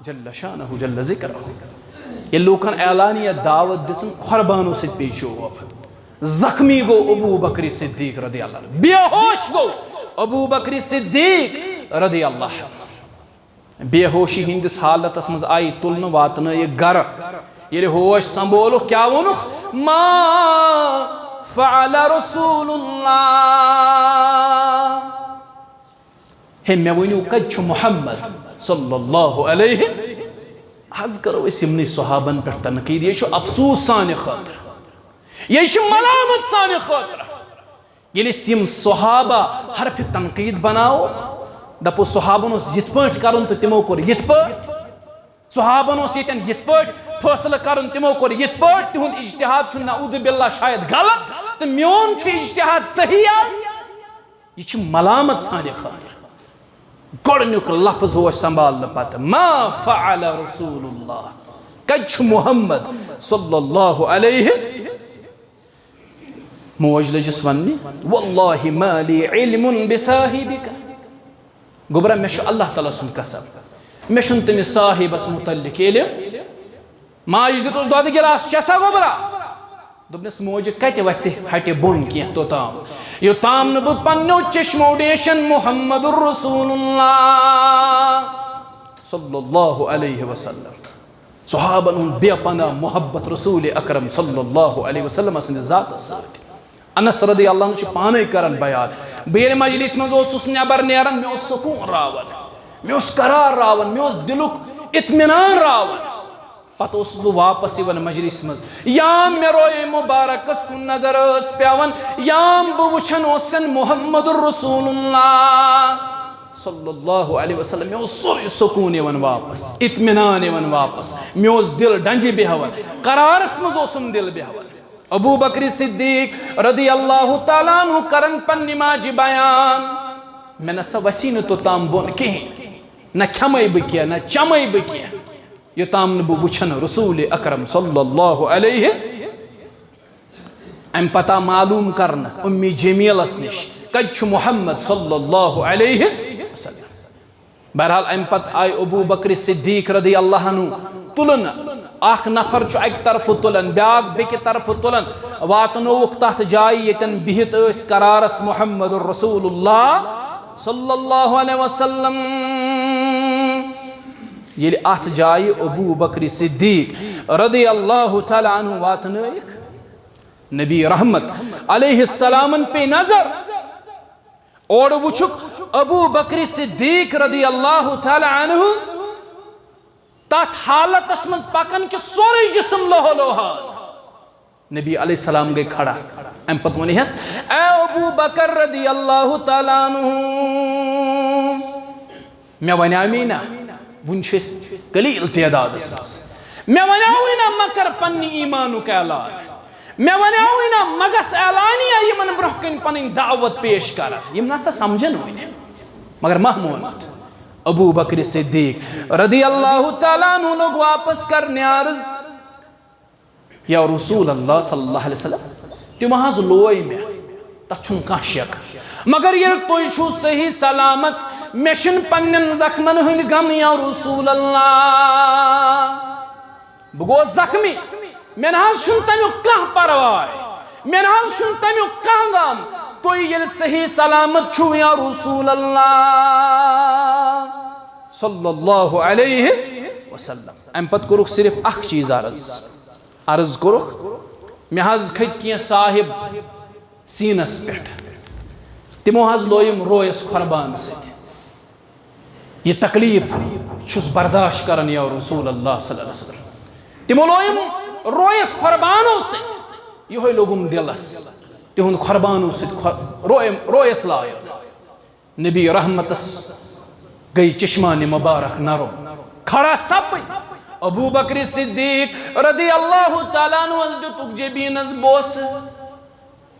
جل شانہ جل ذکرہ۔ ییٚلہِ لوٗکن اعلانیہ دعوت دِژٕن، قربانو سۭتۍ پیٚیہِ شوب۔ زخمی گوٚو ابو بکر صدیق رضی اللہ عنہ، بے ہوش گوٚو ابو بکر صدیق رضی اللہ عنہ۔ بے ہوشی ہٕنٛدِس حالتس منٛز آیہِ تُلنہٕ، واتنٲیِکھ گرٕ۔ ییٚلہِ ہوش سنبولُکھ، کیٛاہ ووٚنُکھ؟ "ما فعل رسول اللہ؟" ہے، مےٚ ؤنِو، کتہِ چھُ محمد صلی اللہ علیہ؟ از کرو أسۍ یِمنٕے صحابن پٮ۪ٹھ تنقید۔ یہِ چھُ افسوس سانہِ خٲطرٕ، یہِ چھُ ملامت سانہِ خٲطرٕ۔ ییٚلہِ أسۍ یِم صحابہ حرفِ تنقید بناوو، دپو صحابن اوس یِتھ پٲٹھۍ کرُن تہٕ تِمو کوٚر یِتھ پٲٹھۍ، صحابن اوس ییٚتٮ۪ن یِتھ پٲٹھۍ فٲصلہٕ کرُن، تِمو کوٚر یِتھ پٲٹھۍ، تِہُنٛد اجتہاد چھُ نعوذ باللہ شاید غلط تہٕ میون چھُ اجتہاد صحیح آز۔ یہِ چھِ ملامت سانہِ خٲطرٕ۔ گۄڈٕنیُک لفظ ہوش سنبھالنہٕ پتہٕ، "ما فعل رسول اللہ؟" کتہِ چھُ محمد صلی اللہ علیہ؟ موج لٔجِس وننہِ، "واللہ ما لی علم بصاحبک۔" گوٚبرا، مےٚ چھُ اللہ تعالیٰ سُنٛد قسم، مےٚ چھُنہٕ تٔمِس صاحبس متعلق علم۔ ماجہِ دیُتُس دۄدٕ گِلاس، "چےٚ سا گوٚبرا؟" دوٚپنَس، "موجہِ، کَتہِ وَسہِ ہَٹہِ بۄن کینٛہہ توٚتام، یوٚتام نہٕ بہٕ پنٛنیو چشمو ڈیشن محمد رسول اللہ صلی اللہ علیہ وسلم۔" صحابن ہُنٛد بے پناہ محبت رسول اکرم صلی اللہ علیہ وسلم سٕنٛدِس ذاتس سۭتۍ۔ انس رضی اللہ عنہ چھُ پانے کران بیان، بہٕ ییٚلہِ مجلس منٛز اوسُس نٮ۪بر نیران، مےٚ اوس سکوٗن راوان، مےٚ اوس قرار راوان، مےٚ اوس دِلُک اطمینان راوان۔ پتہٕ اوسُس بہٕ واپس یِوان مجلس منٛز، یام مےٚ روے مبارکس کُن نظر ٲس پٮ۪وان، یام بہٕ وٕچھان اوسن محمد رسول اللہ صلی اللہ علیہ وسلم، مےٚ اوس سورُے سکوٗن یِوان واپس، اطمینان یِوان واپس، مےٚ اوس دِل ڈنجہِ بیہوان، قرارس منٛز اوسُم دِل بیہوان۔ ابو بکر صدیق رضی اللہ تعالیٰ عنہ کرن پننہِ ماجہِ بیان، مےٚ نسا وسی نہٕ توٚتام بۄن کِہیٖنۍ، نہ کھٮ۪مے بہٕ کینٛہہ، نہ چمے بہٕ کینٛہہ، یوٚتام نہٕ بہٕ وٕچھن رسول اکرم صلی اللہ علیہ۔ امہِ پتہٕ آو معلوم کرنہٕ امی جمیلس نِش، کتہِ چھُ محمد صلی اللہ علیہ وسلم۔ بہرحال، امہِ پتہٕ آیہِ ابو بکر صدیق رضی اللہ عنہ تُلنہٕ۔ اکھ نفر چھُ اکہِ طرفہٕ تُلان، بیاکھ بیٚکہِ طرفہٕ تُلان، واتنووُکھ تتھ جایہِ ییٚتٮ۪ن بِہِتھ ٲسۍ قرارس محمد رسول اللہ صلی اللہ علیہ وسلم۔ ییٚلہِ اتھ جایہِ ابو بکر صدیق رضی اللہ تعالیٰ عنہ واتنٲیِکھ، نبی رحمت علیہ السلامن پیٚیہِ نظر۔ اورٕ وٕچھُکھ، ابو بکر صدیق رضی اللہ تعالی عنہ تتھ حالتس منٛز پکان کہِ سورُے جسم لہو لوہان۔ نبی علیہ السلام گٔے کھڑا۔ امہِ پتہٕ ووٚنہس، "اے ابو بکر رضی اللہ تعالیٰ عنہ، مےٚ ونیاوٕے نا، وُنہِ چھِ أسۍ قلیل تعدادس منٛز۔ مےٚ ونیاوٕے نا، مہ کر پننہِ ایمانُک اعلان۔ مےٚ ونیاوٕے نا، مہ گژھ اعلانیہ یِمن برونٛہہ کنہِ پنٕنۍ دعوت پیش کرن۔ یِم نسا سمجھن وُنہِ۔" مگر مہ مونُتھ۔ ابو بکر صدیق رضی اللہ تعالیٰ عنہ لوٚگ واپس کرنہِ عرض، "یا رسول اللہ صلی اللہ علیہ وسلم، تِم حظ لوے مےٚ، تتھ چھُنہٕ کانٛہہ شک۔ مگر ییٚلہِ تُہۍ چھِو صحیح سلامت، مےٚ چھُنہٕ پننٮ۪ن زخمن ہُنٛد غم، یا رسول اللہ۔ بہٕ گوس زخمی، مےٚ نہ حظ چھُنہٕ تمیُک کانٛہہ پرواے، مےٚ نہ حظ چھُنہٕ تمیُک کانٛہہ غم۔ تُہۍ ییٚلہِ صحیح سلامت چھِو، یا رسول اللہ صلی اللہ علیہ وسلم۔" امہِ پتہٕ کوٚرُکھ صرف اکھ چیٖز عرض۔ عرض کوٚرُکھ، "مےٚ حظ کھٔتۍ کینٛہہ صاحب سیٖنس پٮ۪ٹھ۔ تِمو حظ لویُم رویس قۄربان سۭتۍ۔ یہِ تکلیف چھُس برداشت کران، یا رسول اللہ صلی اللہ علیہ وسلم۔" تِمو لویُم رویس قۄربانو سۭتۍ۔ یِہوٚے لوٚگُم دِلس۔ تِہُنٛد قۄربانو سۭتۍ خۄ-، رویَم-، رویس لایُن۔ نبی رحمتس گٔے چشمانِ مبارک نرم۔ کھڑا سپٕدۍ۔ ابو بکر صدیق رضی اللہ تعالیٰ عنہس دیُتُکھ جبینس بوسہٕ۔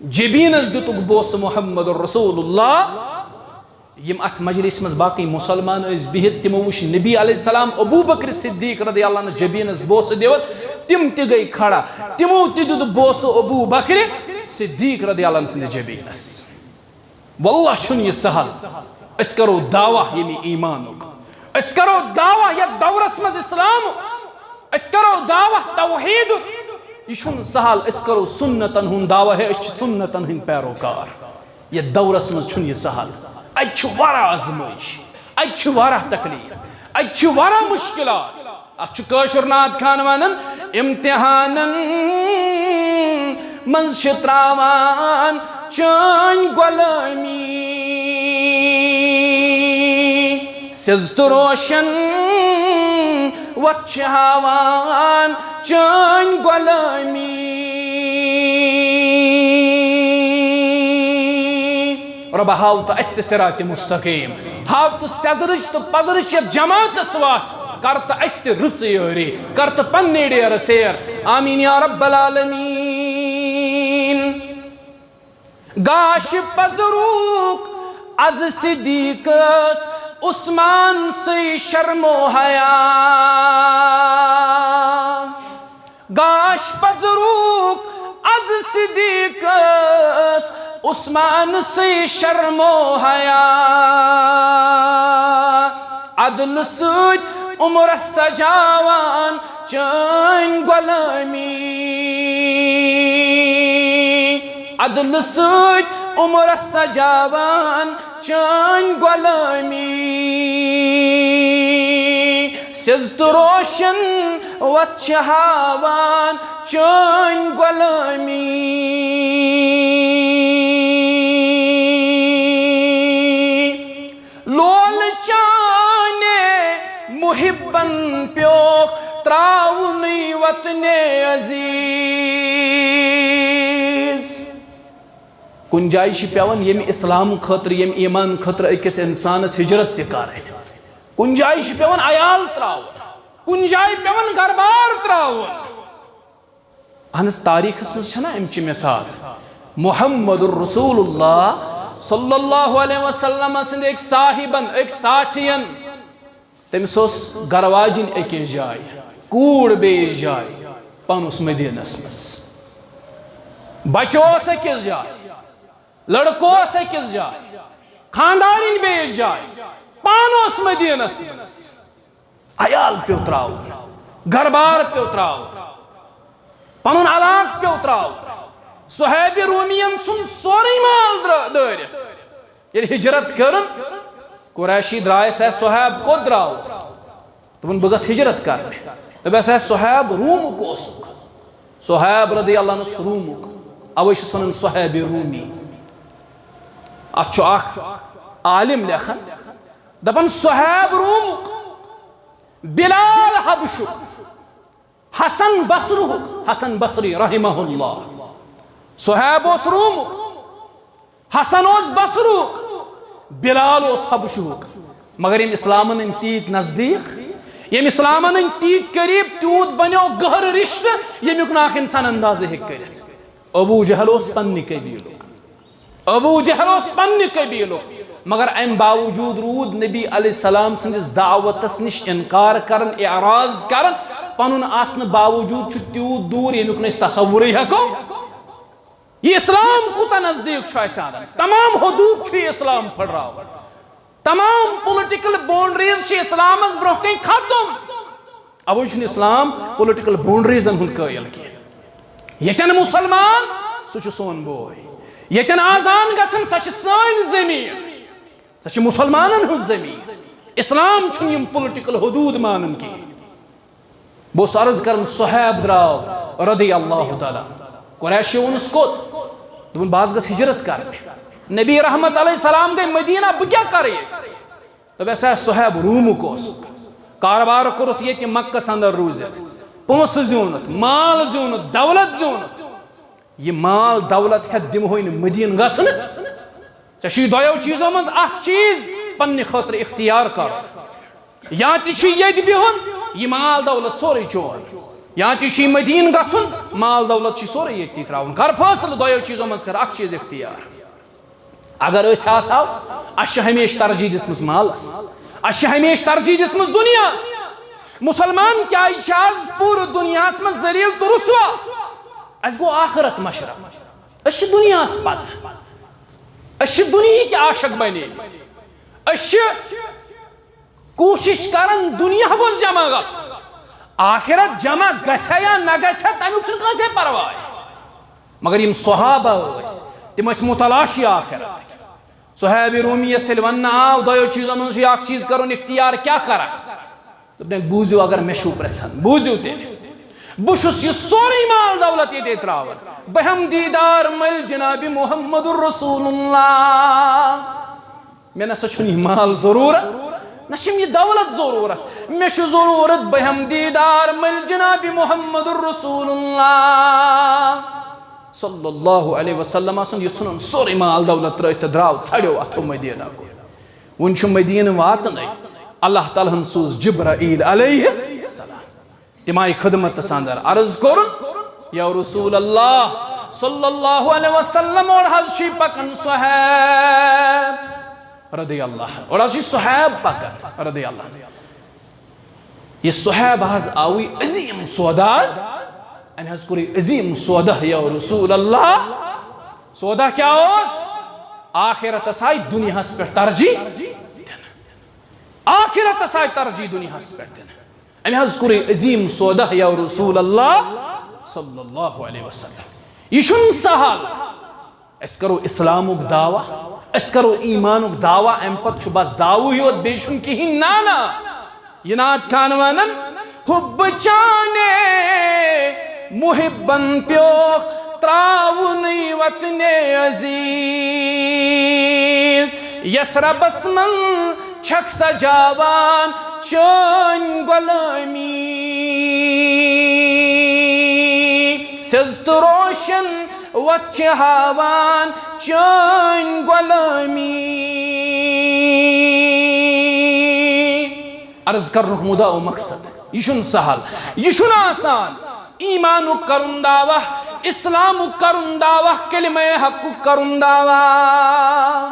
جبینس دیُتُکھ بوسہٕ محمد رسول اللہ۔ یِم اتھ مجلس منٛز باقٕے مسلمان ٲسۍ بِہِتھ، تِمو وُچھ نبی علیہ السلام ابو بکر صدیق رضی اللہ عنہ جبینس بوسہٕ دِوان، تِم تہِ گٔے کھڑا۔ تِمو تہِ دیُت بوسہٕ ابو بکر صدیق رضی اللہ عنہ سٕنٛدِس جبینس۔ واللہ چھُنہٕ یہِ سہل۔ أسۍ کرو دعویٰ ییٚمہِ ایمانُک۔ أسۍ کرو دعویٰ یتھ دورس منٛز اسلامُک۔ أسۍ کرو دعویٰ توحیدُک۔ یہِ چھُنہٕ سہل۔ أسۍ کرو سنتن ہُنٛد دعویٰ، ہے، أسۍ چھِ سنتن ہٕنٛدۍ پیروکار۔ یتھ دورس منٛز چھُنہٕ یہِ سہل۔ اتہِ چھِ واریاہ آزمٲیش، اتہِ چھِ واریاہ تکلیف، اتہِ چھِ واریاہ مشکلات۔ اتھ چھُ کٲشُر نعت خان ونان، امتحانن منٛز چھِ تراوان چٲنۍ غلٲمی۔ سیٚزِ تہٕ روشن وتھ چھِ ہاوان چٲنۍ غلٲمی۔ رۄبہ، ہاو تہٕ اسہِ تہِ صراط مستقیم، ہاو تہٕ سیٚزرٕچ تہٕ پزرٕچ یتھ جماعتس وتھ، کر تہٕ اسہِ تہِ رٕژ یٲری، کر تہٕ پننہِ ڈیرٕ سیر۔ آمین یا رب العالمین۔ گاش پزروک از صدیقس عثمان سٕے شرم و حیا۔ گاش پزروک از صدیقس عثمان سٕے شرم و حیا۔ عدل سۭتۍ عمرس سجاوان چٲنۍ غلٲمی۔ عدل سۭتۍ عمرس سجاوان چٲنۍ غلٲمی۔ سیٚزِ تہٕ روشن وتھ چھِ ہاوان چٲنۍ غلٲمی۔ لول چانے محبن پیوکھ تراونٕے وطن عزیز۔ کُنہِ جایہِ چھِ پٮ۪وان ییٚمہِ اسلام خٲطرٕ، ییٚمہِ ایمان خٲطرٕ أکِس انسانس ہجرت تہِ کرٕنۍ۔ کُنہِ جایہِ چھِ پٮ۪وان عیال تراوُن، کُنہِ جایہِ پٮ۪وان گرٕ بار تراوُن۔ اہن حظ، تاریخس منٛز چھنا امہِ چہِ مثال۔ محمد رسول اللہ صلی اللہ علیہ وسلم سٕنٛدِ أکۍ صاحبن، أکۍ ساتھین، تٔمِس اوس گرٕ واجِنۍ أکِس جایہِ، کوٗر بیٚیِس جایہِ، پانہٕ اوس مدیٖنس منٛز۔ بچہٕ اوس أکِس جایہِ، لڑکہٕ اوس أکِس جایہِ، خاندارِنۍ بیٚیِس جایہِ، پانہٕ اوس مدیٖنس منٛز۔ عیال پیوٚو تراوُن، گرٕ بار پیوٚو تراوُن، پنُن علاقہٕ پیوٚو تراوُن۔ صہیب رومی ین ژھُن سورُے مال درا-، دٲرِتھ۔ ییٚلہِ ہجرت کٔرٕن، قریشی درٛاے، "ہے صہیب، کوٚت درٛاوُکھ؟" دوٚپُن، "بہٕ گژھٕ ہجرت کرنہِ۔" دوٚپٮ۪س، "ہے صہیب، رومُک اوسُکھ؟" صہیب رضی اللہ عنہ اوس رومُک، اوے چھِس ونان صہیب رومی۔ اتھ چھُ اکھ عالم لیکھان، دپان صہیب رومُک، بلال حبشُک، حسن بصرہُک، حسن بصری رحمہ اللہ۔ صہیب اوس رومُک، حسن اوس بصرہُک، بلال اوس حبشہُک۔ مگر ییٚمۍ اسلامن أنۍ تیٖتۍ نزدیٖک، ییٚمۍ اسلامن أنۍ تیٖتۍ قریب، تیوٗت بنیو گہرٕ رشتہٕ، ییٚمیُک نہٕ اکھ انسان اندازٕ ہیٚکہِ کٔرِتھ۔ ابو جہل اوس پننہِ قبیلُک۔ ابو جہل اوس پننہِ قبیلُک، مگر امہِ باوجود روٗد نبی علیہ السلام سٕنٛدِس دعوتس نِش انکار کران، اعراض کران۔ پنُن آسنہٕ باوجود چھُ تیوٗت دوٗر، ییٚمیُک نہٕ أسۍ تصورٕے ہٮ۪کو۔ یہِ اسلام کوٗتاہ نزدیٖک چھُ اَسہِ انان۔ تمام حدوٗد چھُ یہِ اسلام پھٕٹراوان۔ تمام پولیٹیکل باؤنڈریز چھِ اسلامس برونٛہہ کنہِ ختم۔ اوے چھُنہٕ اسلام پولیٹیکل باؤنڈریزن ہُنٛد قٲیل کینٛہہ۔ ییٚتٮ۪ن مسلمان، سُہ چھُ سون بوے۔ ییٚتٮ۪ن آزان گژھن، سۄ چھِ سٲنۍ زٔمیٖن۔ سۄ چھِ مسلمانن ہٕنٛز زٔمیٖن۔ اسلام چھُنہٕ یِم پولیٹیکل حدوٗد مانان کینٛہہ۔ بہٕ اوسُس عرض کران، صہیب درٛاو رضی اللہ تعالیٰ عنہ۔ قریشیو ووٚنُس، کوٚت؟ دوٚپُن، بہٕ حظ گژھٕ ہجرت کرنہِ۔ نبی رحمت علیہ السلام گٔے مدینہ، بہٕ کیٛاہ کرٕ ییٚتہِ؟ دوٚپُن، سا صہیب رومُک اوس، کاربار کوٚرُتھ ییٚتہِ مکس اندر روٗزِتھ، پونٛسہٕ زیوٗنُتھ، مال زیوٗنُتھ، دولت زیوٗنُتھ۔ یہِ مال دولت ہٮ۪تھ دِمہوے نہٕ مدینہ گژھنہٕ۔ ژےٚ چھُے دۄیو چیٖزو منٛز اکھ چیٖز پننہِ خٲطرٕ اختیار کرُن۔ یا تہِ چھُ ییٚتہِ بِہُن، یہِ مال دولت سورُے چون، یا تہِ چھُے مدینہ گژھُن، مال دولت چھُے سورُے ییٚتی ترٛاوُن۔ کر فٲصلہٕ، دۄیو چیٖزو منٛز کر اکھ چیٖز اختیار۔ اگر أسۍ آسہو، اَسہِ چھِ ہمیشہِ ترجیح دِژمٕژ مالس، اَسہِ چھِ ہمیشہِ ترجیح دِژمٕژ دُنیاہس۔ مسلمان کیٛازِ چھِ آز پوٗرٕ دُنیاہس منٛز ذلیل تہٕ رسوا؟ اَسہِ گوٚو آخرت مشرف۔ أسۍ چھِ دُنیاہس پتہٕ، أسۍ چھِ دُنیہٕکۍ عاشق بنے مٕتۍ۔ أسۍ چھِ کوٗشِش کران دُنیا گوٚژھ جمع گژھُن۔ آخرت جمع گژھِ یا نہ گژھِ، تمیُک چھُنہٕ کٲنٛسے پرواے۔ مگر یِم صحابہ ٲسۍ، تِم ٲسۍ متلاشی آخرت۔ صہیب رومی یس ییٚلہِ وننہٕ آو، دۄیو چیٖزو منٛز چھُ اکھ چیٖز کرُن اختیار، کیٛاہ کرکھ؟ دوٚپنَکھ، بوٗزِو، اگر مےٚ چھُو پرٛژھان، بوٗزِو تیٚلہِ۔ بہٕ چھُس یہِ سورُے مال دولت ییٚتے ترٛاوان۔ بہٕ ہٮ۪مہٕ دیٖدار مٔلۍ جناب محمد رسول اللہ۔ مےٚ نسا چھُنہٕ یہِ مال ضروٗرت، نہ چھِم یہِ دولت ضروٗرت۔ مےٚ چھُ ضروٗرت، بہٕ ہٮ۪مہٕ دیٖدار مٔلۍ جناب محمد رسول اللہ صلی اللہ علیہ وسلم سُنٛد۔ یہِ ژھُنُن سورُے مال دولت ترٛٲوِتھ تہٕ درٛاو، ژھڑیو اَتھو مدینہ کُن۔ وُنہِ چھُ مدینہ واتنَے۔ اللہ تعالیٰ ہن سوٗز جبرائیل علیہ السلام۔ تِم آیہِ خدمتس اندر، عرض کوٚرُن، یا رسول اللہ صلی اللہ علیہ وسلم، اور حظ چھُے پکان صہیب رضی اللہ عنہ، اور حظ چھُے صہیب پکان رضی اللہ عنہ۔ یہِ صہیب حظ آوٕے عظیم سودا حظ، أمۍ حظ کوٚرُے عظیم سودا یا رسول اللہ۔ سودا کیٛاہ اوس؟ آخرتس آیہِ دُنیاہس پٮ۪ٹھ ترجیح دِنہٕ۔ آخرتس آیہِ ترجیح دُنیاہس پٮ۪ٹھ دِنہٕ۔ أمۍ حظ کوٚرُے عظیم سودا یا رسول اللہ صلی اللہ علیہ وسلم۔ یہِ چھُنہٕ سہل۔ أسۍ کرو اسلامُک دعویٰ، أسۍ کرو ایٖمانُک دعویٰ، اَمہِ پتہٕ چھُ بس دعوٕے یوت، بیٚیہِ چھُنہٕ کِہیٖنۍ۔ نہ، نہ۔ یہِ نعت خان ونان، حب چانے محبن پیوخ تراونٕے وطن عزیز۔ یس ربس من چھکھ سجاوان چٲنۍ غلٲمی۔ سیٚز تہٕ روشن وتھ چھِ ہاوان چٲنۍ غلٲمی۔ عرض کرنُک مُدا و مقصد، یہِ چھُنہٕ سہل، یہِ چھُنہٕ آسان۔ ایٖمانُک کرُن دعویٰ، اسلامُک کرُن دعویٰ، کلمہ حقُک کرُن دعویٰ۔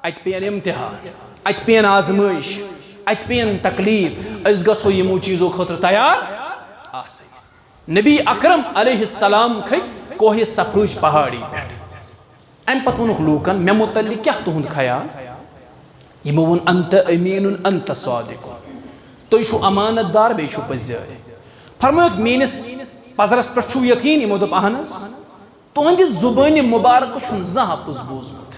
اتہِ پیٚین امتحان، اتہِ پیٚین آزمٲیش، اتہِ پیٚین تکلیف۔ أسۍ گژھو یِمو چیٖزو خٲطرٕ تیار آسٕنۍ۔ نبی اکرم علیہ السلام کھٔتۍ کوہ صفاہٕچ پہاڑی پٮ۪ٹھ۔ امہِ پتہٕ ووٚنُکھ لوٗکن، مےٚ متعلق کیٛاہ تُہُنٛد خیال؟ یِمو ووٚن، انت امین انت صادق، تُہۍ چھِو امانت دار، بیٚیہِ چھِو پٔزۍ یٲرۍ۔ فرمٲیُکھ، میٲنِس پزرس پٮ۪ٹھ چھُو یقین؟ یِمو دوٚپ، اہن حظ۔ تُہنٛدِ زُبٲنہِ مُبارکہٕ چھُنہٕ زانٛہہ اَپُز بوٗزمُت۔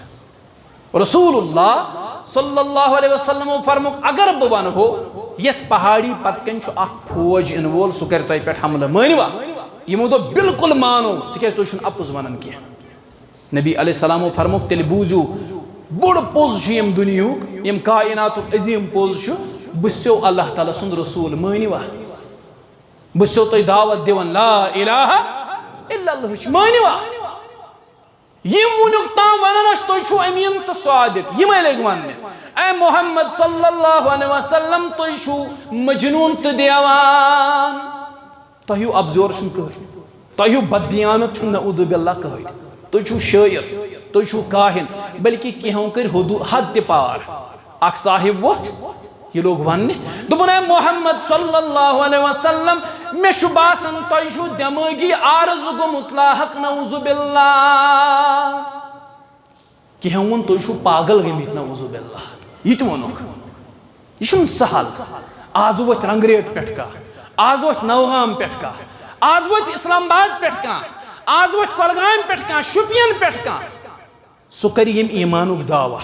رسول اللہ صلی اللہ علیہ وسلمو فرمووُکھ، اگر بہٕ ونہو، یتھ پہاڑی پتہٕ کنہِ چھُ اکھ فوج یِنہٕ وول، سُہ کرِ تۄہہِ پٮ۪ٹھ حملہٕ، مٲنِوا؟ یِمو دوٚپ، بالکل مانو، تِکیازِ تُہۍ چھِو نہٕ اَپُز ونان کینٛہہ۔ نبی علیہ السلامو فرمووُکھ، تیٚلہِ بوٗزِو، بوٚڑ پوٚز چھُ ییٚمہِ دُنیاہُک، ییٚمہِ کائناتُک عظیٖم پوٚز چھُ، بہٕ چھُسو اللہ تعالیٰ سُنٛد رسول، مٲنِوا؟ بہٕ چھُسو تۄہہِ دعوت دِوان لا الہ الا اللہ ہٕچ، مٲنِوا؟ یِم وٕنیُک تام ونان ٲسۍ، "تُہۍ چھِو أمیٖن تہٕ صادق"، یِمے لٔگۍ وننہِ، "اے محمد صلی اللہ علیہ وسلم، تُہۍ چھِو مجنون تہٕ دیوان، تۄہہِ ہیوٗ ابزور چھُنہٕ کٕہٕنۍ، تۄہہِ ہیوٗ بددیانت چھُنہٕ نعوذ باللہ کٕہٕنۍ، تُہۍ چھِو شٲعر، تُہۍ چھِو کاہن، بلکہِ کینٛہو کٔرۍ حدو-، حد تہِ پار۔" اکھ صاحب ووٚتھ، یہِ لوٚگ وننہِ، دوٚپُن، "اے محمد صلی اللہ علیہ وسلم، مےٚ چھُ باسان تۄہہِ چھُو دٮ۪مٲغی عارض گوٚمُت لاحق، نعوذ باللہ۔" کینٛہہ ووٚن، "تُہۍ چھِو پاگل گٔمٕتۍ، نعوذ باللہ۔" یہِ تہِ ووٚنُکھ۔ یہِ چھُنہٕ سہل۔ آز ووٚتھِ رنگریٹ پٮ۪ٹھ کانٛہہ، آز ووٚتھِ نوگام پٮ۪ٹھ کانٛہہ، آز ووٚتھِ اسلام آباد پٮ۪ٹھ کانٛہہ، آز ووٚتھِ کۄلگامہِ پٮ۪ٹھ کانٛہہ، شُپین پٮ۪ٹھ کانٛہہ۔ سُہ کَرِ ییٚمہِ ایٖمانُک دعویٰ،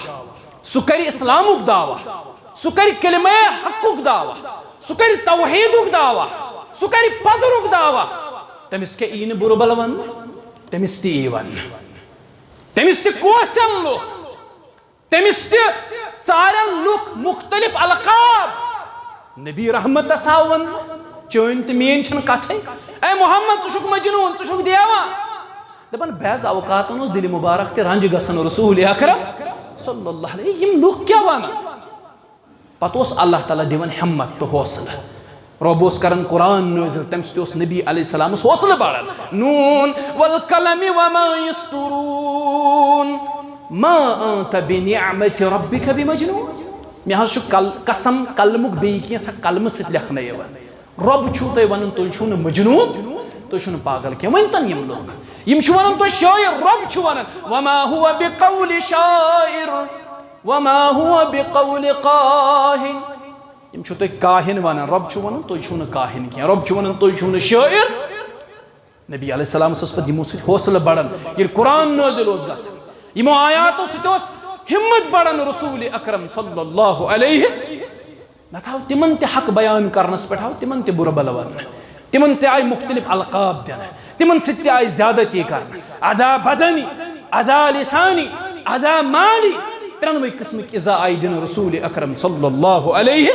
سُہ کَرِ اِسلامُک دعویٰ، سُہ کَرِ کلمہ حقُک دعویٰ، سُہ کَرِ توحیٖدُک دعویٰ، سُہ کَرِ پَزرُک دعویٰ۔ تٔمِس کیٛاہ یی نہٕ بُرٕ بَلہٕ وَننہٕ؟ تٔمِس تہِ یی وَننہٕ۔ تٔمِس تہِ کوسن لُکھ، تٔمِس تہِ ژارن لُکھ مُختٔلِف القاب۔ نبی رحمتس آو وننہٕ، "چٲنۍ تہٕ میٲنۍ چھنہٕ کتھے۔ اے محمد، ژٕ چھُکھ مجنون، ژٕ چھُکھ دیوان۔" دپان، بعض اوقاتن اوس دِلہِ مُبارک تہِ رنجہِ گژھان رسول اکرم صلی اللہ علیہ۔ یِم لُکھ کیٛاہ ونان؟ پتہٕ اوس اللہ تعالیٰ دِوان ہمت تہٕ حوصلہٕ۔ رۄب اوس کران قرآن نٲزِل، تمہِ سۭتۍ اوس نبی علیہ السلامس حوصلہٕ بڑان۔ "نون والقلم وما یسطرون، ما انت بنعمت ربک بمجنون۔" مےٚ حظ چھُ کل-، قسم قلمُک بیٚیہِ کینٛژھا قلمہٕ سۭتۍ لیکھنہٕ یِوان۔ رۄب چھُو تۄہہِ وَنان، تُہۍ چھِو نہٕ مجنون، تُہۍ چھِو نہٕ پاگل کینٛہہ۔ وۄنۍ تَن یِم لُکھ، یِم چھِ وَنان تۄہہِ شٲعر، رۄب چھُ وَنان، "وما هو بقول شاعر، وما هو بقول کاہن۔" یِم چھِو تۄہہِ کاہن وَنان، رۄب چھُ وَنان، تُہۍ چھِو نہٕ کاہن کینٛہہ، رۄب چھُ وَنان، تُہۍ چھِو نہٕ شٲعر۔ نبی علیہ السلام اوس پتہٕ یِمو سۭتۍ حوصلہٕ بڑان، ییٚلہِ قرآن نٲزِل اوس گژھان، یِمو آیاتو سۭتۍ اوس ہمت بڑان رسول اکرم صلی اللہ علیہ۔ نتہٕ ہاو تِمن تہِ حق بیان کرنس پٮ۪ٹھ آو تِمن تہِ بُرٕ بلہٕ وننہٕ، تِمن تہِ آیہِ مختلف القاب دِنہٕ، تِمن سۭتۍ تہِ آیہِ زیادتی کرنہٕ، ادا بدنی، ادا لسانی، ادا مالی، ترٛٮ۪نوَے قٕسمٕکۍ اِزا آیہِ دِنہٕ رسول اکرم صلی اللہ علیہ۔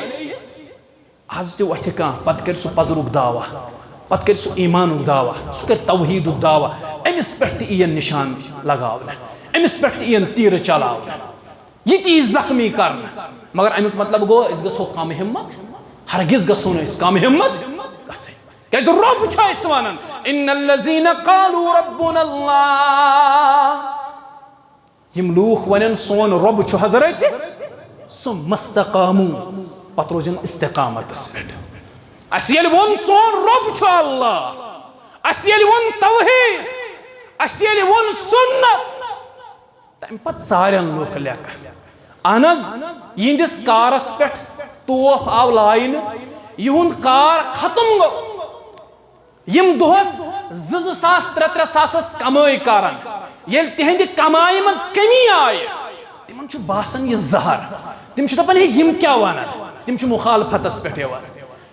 از تہِ وۄتھِ کانٛہہ، پتہٕ کرِ سُہ پزرُک دعویٰ، پتہٕ کرِ سُہ ایٖمانُک دعویٰ، سُہ کرِ توحیٖدُک دعویٰ، أمِس پٮ۪ٹھ تہِ یِیَن نِشان لگاونہٕ، أمِس پٮ۪ٹھ تہِ یِیَن تیٖرٕ چلاونہٕ، یہِ تہِ یی زخمی کرنہٕ۔ مگر اَمیُک مطلب گوٚو أسۍ گژھو کم ہمت؟ ہرگز گژھو نہٕ أسۍ کم ہمت گژھٕنۍ، کیازِ رۄب چھُ اَسہِ وَنان، "ان الذین قالوا ربنا اللہ"۔ یِم لوٗکھ وَنن، "سون رۄب چھُ حضرت"، ثم استقاموا، پتہٕ روزن استقامتس پٮ۪ٹھ۔ اَسہِ ییٚلہِ ووٚن، "سون رۄب چھُ اللہ"، اَسہِ ییٚلہِ ووٚن توحیٖد، اَسہِ ییٚلہِ ووٚن سُنت، تَمہِ پتہٕ ژارن لوٗکھ لیکہٕ۔ اہن حظ، یِہنٛدِس کارس پٮ۪ٹھ توف آو لاینہٕ، یِہُنٛد کار ختم گوٚو۔ یِم دۄہس زٕ زٕ ساس، ترٛےٚ ترٛےٚ ساس ٲس کمٲے کران، ییٚلہِ تِہنٛدِ کمایہِ منٛز کمی آیہِ، تِمن چھُ باسان یہِ زہر۔ تِم چھِ دپان، "ہے، یِم کیٛاہ ونان؟" تِم چھِ مخالفتس پٮ۪ٹھ یِوان۔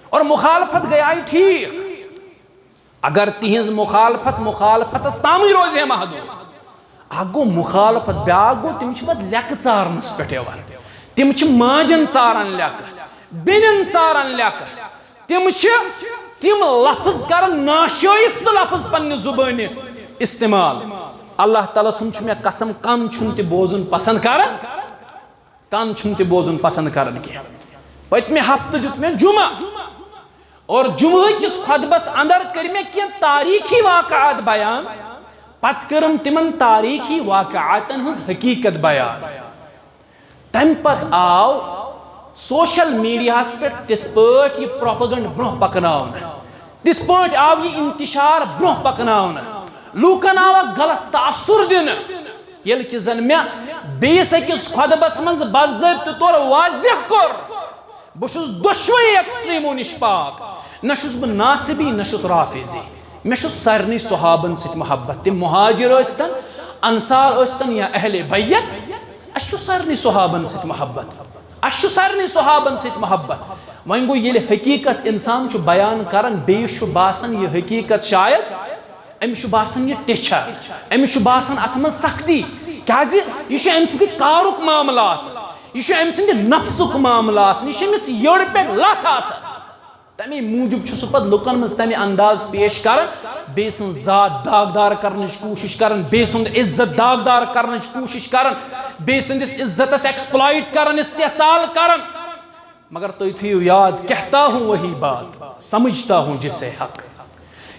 اور مخالفت گٔے آیہِ ٹھیٖک۔ اگر تِہنٛز مخالفت مخالفتس تامٕے روزِ ہے محدوٗد، اکھ گوٚو مخالفت، بیٛاکھ گوٚو تِم چھِ پتہٕ لیکہٕ ژارنس پٮ۪ٹھ یِوان۔ تِم چھِ ماجن ژاران لیکہٕ، بیٚنٮ۪ن ژاران لیکہٕ۔ تِم چھِ تِم لفظ کران، ناشٲیستہٕ لفظ پننہِ زبٲنہِ استعمال۔ اللہ تعالیٰ سُنٛد چھُ مےٚ قسم، کن چھُنہٕ تہِ بوزُن پسند کران، کن چھُنہٕ تہِ بوزُن پسند کران کینٛہہ۔ پٔتمہِ ہفتہٕ دیُت مےٚ جمعہ، اور جمعہ کِس خطبس اندر کٔرۍ مےٚ کینٛہہ تاریخی واقعات بیان، پتہٕ کٔرٕم تِمن تاریخی واقعاتن ہٕنٛز حقیقت بیان۔ تمہِ پتہٕ آو سوشل میڈیاہس پٮ۪ٹھ تِتھ پٲٹھۍ یہِ پروپیگنڈ برونٛہہ پکناونہٕ، تِتھ پٲٹھۍ آو یہِ انتشار برونٛہہ پکناونہٕ، لوٗکن آو اکھ غلط تاثر دِنہٕ، ییٚلہِ کہِ زن مےٚ بیٚیِس أکِس خطبس منٛز باضٲبطہٕ طور واضح کوٚر، بہٕ چھُس دۄشوَے ایکسٹریمو نِش پاک، نہ چھُس بہٕ ناصبی، نہ چھُس رافضی۔ مےٚ چھُ سارنٕے صحابن سۭتۍ محبت، تِم مہاجر ٲسۍتن، انصار ٲسۍتن یا اہل بیت، اَسہِ چھُ سارنٕے صحابن سۭتۍ محبت، اَسہِ چھُ سارنٕے صحابن سۭتۍ محبت۔ وۄنۍ گوٚو، ییٚلہِ حقیٖقت انسان چھُ بیان کران، بیٚیِس چھُ باسان یہِ حقیٖقت شاید، أمِس چھُ باسان یہِ ٹیچھر، أمِس چھُ باسان اتھ منٛز سختی، کیازِ؟ یہِ چھُ أمۍ سٕنٛدِ کارُک معاملہٕ آسان، یہِ چھُ أمۍ سٕنٛدِ نفسُک معاملہٕ آسان، یہِ چھُ أمِس یٔڑ پٮ۪ٹھ لَتھ آسان۔ تَمے موٗجوٗب چھُ سُہ پَتہٕ لُکَن منٛز تَمہِ انداز پیش کران، بیٚیہِ سٕنٛز ذات داغدار کرنٕچ کوٗشِش کران، بیٚیہِ سُنٛد عزت داغدار کرنٕچ کوٗشِش کران، بیٚیہِ سٕنٛدِس عزتَس ایکسپلائٹ کران، استحصال کران۔ مگر تُہۍ تھٲیِو یاد، کہتا ہوں وہی بات، سمجھتا ہوں جسے حق۔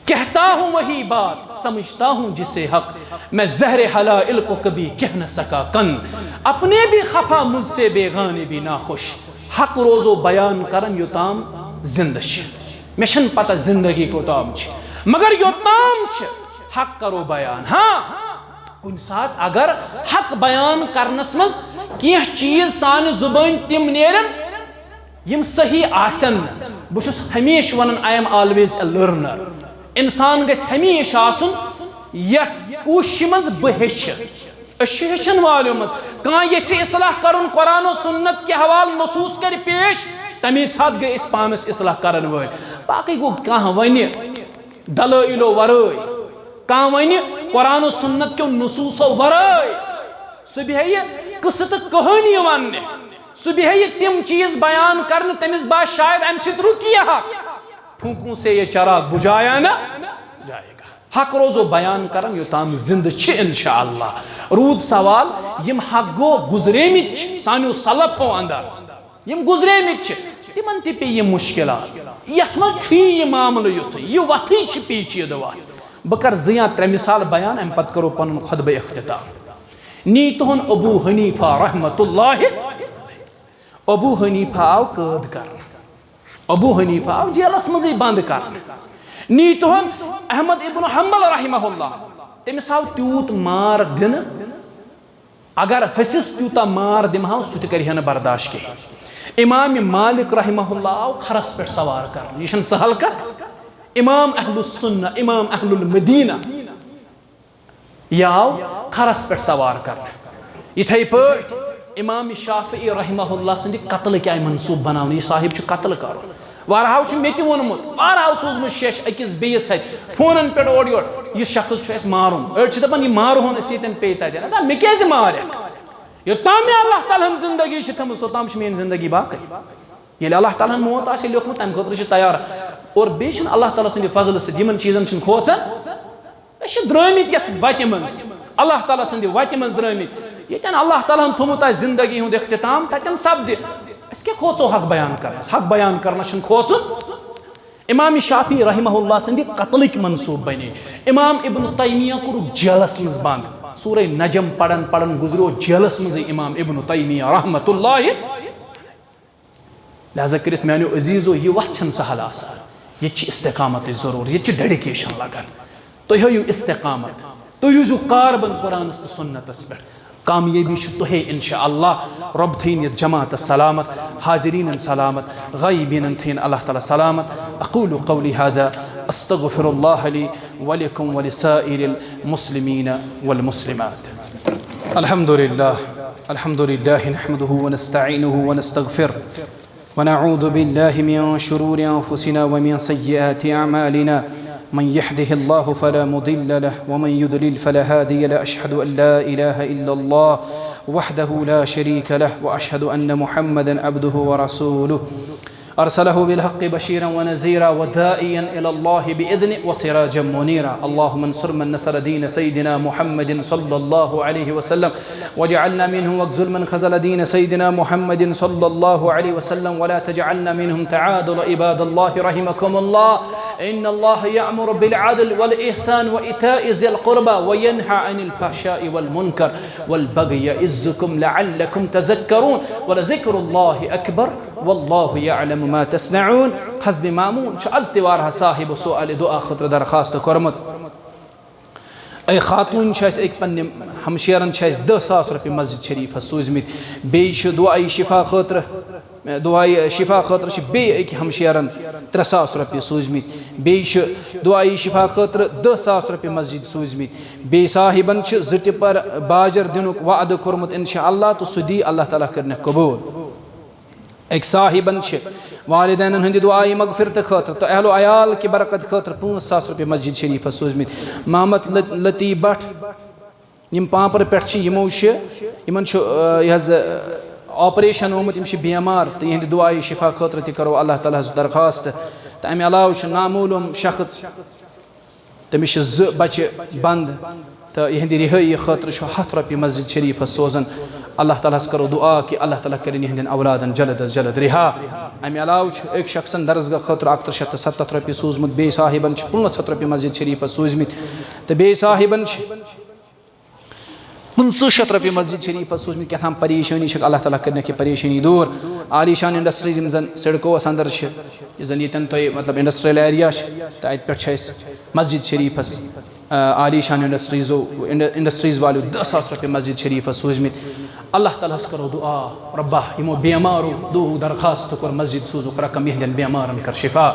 کہتا ہوں وہی بات، سمجھتا ہوں جسے حق۔ میں زہر حلائل کو کبھی کہہ نہ سکا کن۔ اپنے بھی خفا، مجھ سے بیگانے بھی ناخوش۔ حق روزو بیان کران یوتام زندہ چھِ۔ مےٚ چھَنہٕ پتہ زندگی کوتام چھِ، مگر یوتام چھِ، حق کرو بیان۔ ہاں، کُنہِ ساتہٕ اگر حق بیان کرنس منٛز کینٛہہ چیٖز سانہِ زُبٲنۍ تِم نیرن، یِم صحیح آسن نہٕ۔ بہٕ چھُس ہمیشہِ ونان، I am always a learner۔ انسان گژھِ ہمیشہِ آسُن یتھ کوٗششہِ منٛز بہٕ ہیٚچھِ۔ أسۍ چھِ ہیٚچھن والیو منٛز۔ کانٛہہ یژھِ اصلاح کرُن، قرآن و سنت کہِ حوالہٕ نصوص کرِ پیش، تمی ساتہٕ گٔے أسۍ پانس اصلاح کرن وٲلۍ۔ باقٕے گوٚو کانٛہہ ونہِ دلٲیلو ورٲے، کانٛہہ ونہِ قرآن و سنت کیو نصوصو ورٲے، سُہ بیہیہِ قصہٕ تہٕ کہانی وننہِ۔ سُہ بیہیہِ تِم چیٖز بیان کرنہٕ، تٔمِس باسہِ شاید امہِ سۭتۍ رُکہِ یہِ حق۔ پھونکوں سے یہ چراغ بجھایا نہ جائے گا۔ حق روزو بیان کران یوتام زندٕ چھِ انشاءاللہ۔ روٗد سوال، یِم حق گو گُزریمٕتۍ چھِ سانیو سلفو اندر، یِم گُزریمٕتۍ چھِ، تِمن تہِ پیٚیہِ یِم مُشکلات۔ یتھ منٛز چھُ یہِ معاملہٕ یُتھُے، یہِ وتھٕے چھِ پیچیدٕ وتھ۔ بہٕ کرٕ زٕ یا ترٛےٚ مثال بیان، امہِ پتہٕ کرو پنُن خطبہ اختتام۔ نی تُہُنٛد ابو حنیفہ رحمتہ اللہ، ابو حنیفہ آو قٲد کرنہٕ، ابو حنیفہ آو جیلس منٛزٕے بند کرنہٕ۔ نی تُہُنٛد احمد ابن حنبل رحمہ اللہ، تٔمِس آو تیوٗت مار دِنہٕ، اگر ہسِس تیوٗتاہ مار دِمہو، سُہ تہِ کرِ ہا نہٕ برداشت کِہیٖنۍ۔ امام مالک رحمہ اللہ آو کھرس پٮ۪ٹھ سوار کرنہٕ، یہِ چھَنہٕ سہل کتھ۔ امام اہل السنہ، امام اہل المدینہ، یہِ آو کھرس پٮ۪ٹھ سوار کرنہٕ۔ یِتھے پٲٹھۍ امام شافعی رحمہ اللہ سٕنٛدِ قتلٕکۍ آیہِ منصوٗبہٕ بناونہٕ، یہِ صاحب چھُ قتل کرُن۔ واریاہو چھُ مےٚ تہِ ووٚنمُت، واریاہو سوٗزمُت شیش أکِس بیٚیِس سۭتۍ، فونن پٮ۪ٹھ اورٕ یورٕ، یہِ شخص چھُ اَسہِ مارُن۔ أڑۍ چھِ دَپان، یہِ مارہون أسۍ ییٚتٮ۪ن پیٚیہِ تَتٮ۪ن۔ اَدا مےٚ کیٛازِ مارٮ۪کھ؟ یوٚتام مےٚ اللہ تعالیٰ ہن زندگی چھِ تھٲمٕژ، توٚتام چھِ میٛٲنۍ زندگی باقٕے۔ ییٚلہِ اللہ تعالیٰ ہن موت آسہِ لیوٚکھمُت، تَمہِ خٲطرٕ چھِ تیار۔ اور بیٚیہِ چھُنہٕ اللہ تعالیٰ سٕنٛدِ فضلہٕ سۭتۍ یِمن چیٖزن چھُنہٕ کھوژان۔ أسۍ چھِ درٛٲمٕتۍ یَتھ وَتہِ منٛز، اللہ تعالیٰ سٕنٛدِ وَتہِ منٛز درٛٲمٕتۍ۔ ییٚتٮ۪ن اللہ تعالیٰ ہن تھوٚمُت آسہِ زندگی ہُنٛد اختتام، تَتٮ۪ن سپدِ۔ أسۍ کیٛاہ کھوژو حق بیان کرنس؟ حق بیان کرنس چھُنہٕ کھوژُن۔ امام شافعی رحمہ اللہ سٕنٛدِ قتلٕکۍ منصوٗبہٕ بنے۔ امام ابن تیمیہ کوٚرُکھ جیلس منٛز بنٛد۔ سورہ نجم پران پران گُزریو جیلس منٛزٕے امام ابن تیمیہ رحمتہ اللہ۔ لہذا کٔرِتھ میانیو عزیزو، یہِ وتھ چھنہٕ سہل آسان۔ ییٚتہِ چھِ استقامتٕچ ضروٗرت، ییٚتہِ چھِ ڈیڈیکیشن لگان۔ تُہۍ ہٲیِو استقامت، تُہۍ روٗزِو کاربند قرآنس تہٕ سنتس پٮ۪ٹھ۔ کامیٲبی چھِ تۄہے انشاءاللہ۔ رۄب تھٲیِن یتھ جماعتس سلامت، حاضرینن سلامت، غائبینن تھٲیِن اللہ تعالیٰ سلامت۔ اقول قولی هذا، استغفر الله لي ولكم ولسائر المسلمين والمسلمات۔ الحمد لله، الحمد لله نحمده ونستعينه ونستغفره، ونعوذ بالله من شرور أنفسنا ومن سيئات أعمالنا. من يهده الله فلا مضل له، ومن يضلل فلا هادي له. أشهد أن لا إله إلا الله وحده لا شريك له، وأشهد أن محمدا عبده ورسوله. أرسله بالحق بشيرا ونذيرا وداعيا إلى الله بإذنه وسراجا منيرا. اللهم انصر من نصر دين سيدنا محمد صلى الله عليه وسلم، واجعلنا منهم، واخذل من خذل دين سيدنا محمد صلى الله عليه وسلم، ولا تجعلنا منهم. تعادل عباد الله رحمكم الله. إن الله يأمر بالعدل والإحسان وإيتاء ذي القربى وينهى عن الفحشاء والمنكر والبغي يعظكم لعلكم تذكرون. ولذكر الله أكبر. والله يعلم ما تصنعون. حضب مامون چھُ از تہِ واریاہ صاحب سؤال دعا خٲطرٕ درخواست کوٚرمُت۔ اے خاتوٗن چھِ اَسہِ أکۍ پننہِ ہمشیرن چھِ اَسہِ دَہ ساس رۄپیہِ مسجد شریٖفس سوٗزمٕتۍ۔ بیٚیہِ چھِ دعایہِ شفا خٲطرٕ، دعایہِ شفا خٲطرٕ چھِ بیٚیہِ أکۍ ہمشیرن ترٛےٚ ساس رۄپیہِ سوٗزمٕتۍ۔ بیٚیہِ چھِ دعایہِ شفا خٲطرٕ دَہ ساس رۄپیہِ مسجد سوٗزمٕتۍ۔ بیٚیہِ صاحبن چھِ زٕ ٹِپر باجر دِنُک وعدٕ کوٚرمُت انشاءاللہ، تہٕ سُہ دی اللہ تعالیٰ کٔرنَکھ قبوٗل۔ أکۍ صاحبن چھِ والدینن ہٕنٛدِ دعایہِ مغفرتہٕ خٲطرٕ تہٕ اہل و عیال کہِ برکت خٲطرٕ پانٛژھ ساس رۄپیہِ مسجد شریٖفس سوٗزمٕتۍ۔ محمد لط-، لطیف بٹ، یِم پانپرٕ پٮ۪ٹھ چھِ، یِمو چھِ، یِمن چھُ، آ، یہِ حظ، آ، آپریشن آمُت، یِم چھِ بیمار، تہٕ یِہنٛدِ دُعایہِ شفا خٲطرٕ تہِ کرو اللہ تعالیٰ ہس درخواست۔ تہٕ امہِ علاوٕ چھُ نامعلوم شخص، تٔمِس چھِ زٕ بچہِ بنٛد، تہٕ یِہنٛدِ رِہٲیی خٲطرٕ چھُ ہتھ رۄپیہِ مسجد شریفس سوزان۔ اللہ تعالیٰ ہس کرو دُعا کہِ اللہ تعالیٰ کرن یِہنٛدٮ۪ن اولادن جلد از جلد رِہا۔ امہِ علاوٕ چھُ أکۍ شخصن درسگاہ خٲطرٕ اکترٕہ شیٚتھ تہٕ ستتھ رۄپیہِ سوٗزمُت، بیٚیہِ صاحبن چھِ پانٛژھ ہتھ رۄپیہِ مسجد شریفس سوٗزمٕتۍ، تہٕ بیٚیہِ صاحبن چھِ پٕنٛژٕہ شیٚتھ رۄپیہِ مسجد شریفس سوٗزمٕتۍ۔ کیٛاہ تام پریشٲنی چھکھ، اللہ تعالیٰ کٔرنکھ یہِ پریشٲنی دوٗر۔ عالی شان انڈسٹریز یِم زن سِڈکووس اندر چھِ، یُس زن ییٚتٮ۪ن تۄہہِ مطلب انڈسٹریل ایریا چھِ، تہٕ اتہِ پٮ۪ٹھ چھِ اسہِ مسجد شریفس، آ، عالی شان انڈسٹریزو، انڈ-، انڈسٹریز والیو دہ ساس رۄپیہِ مسجد شریفس سوٗزمٕتۍ۔ اللہ تعالیٰ ہس کرو دُعا، رۄبا، یِمو بیمارو دُعہُک درخواست کوٚر، مسجد سوٗزُکھ رقم، یِہنٛدٮ۪ن بیمارن کر شفا۔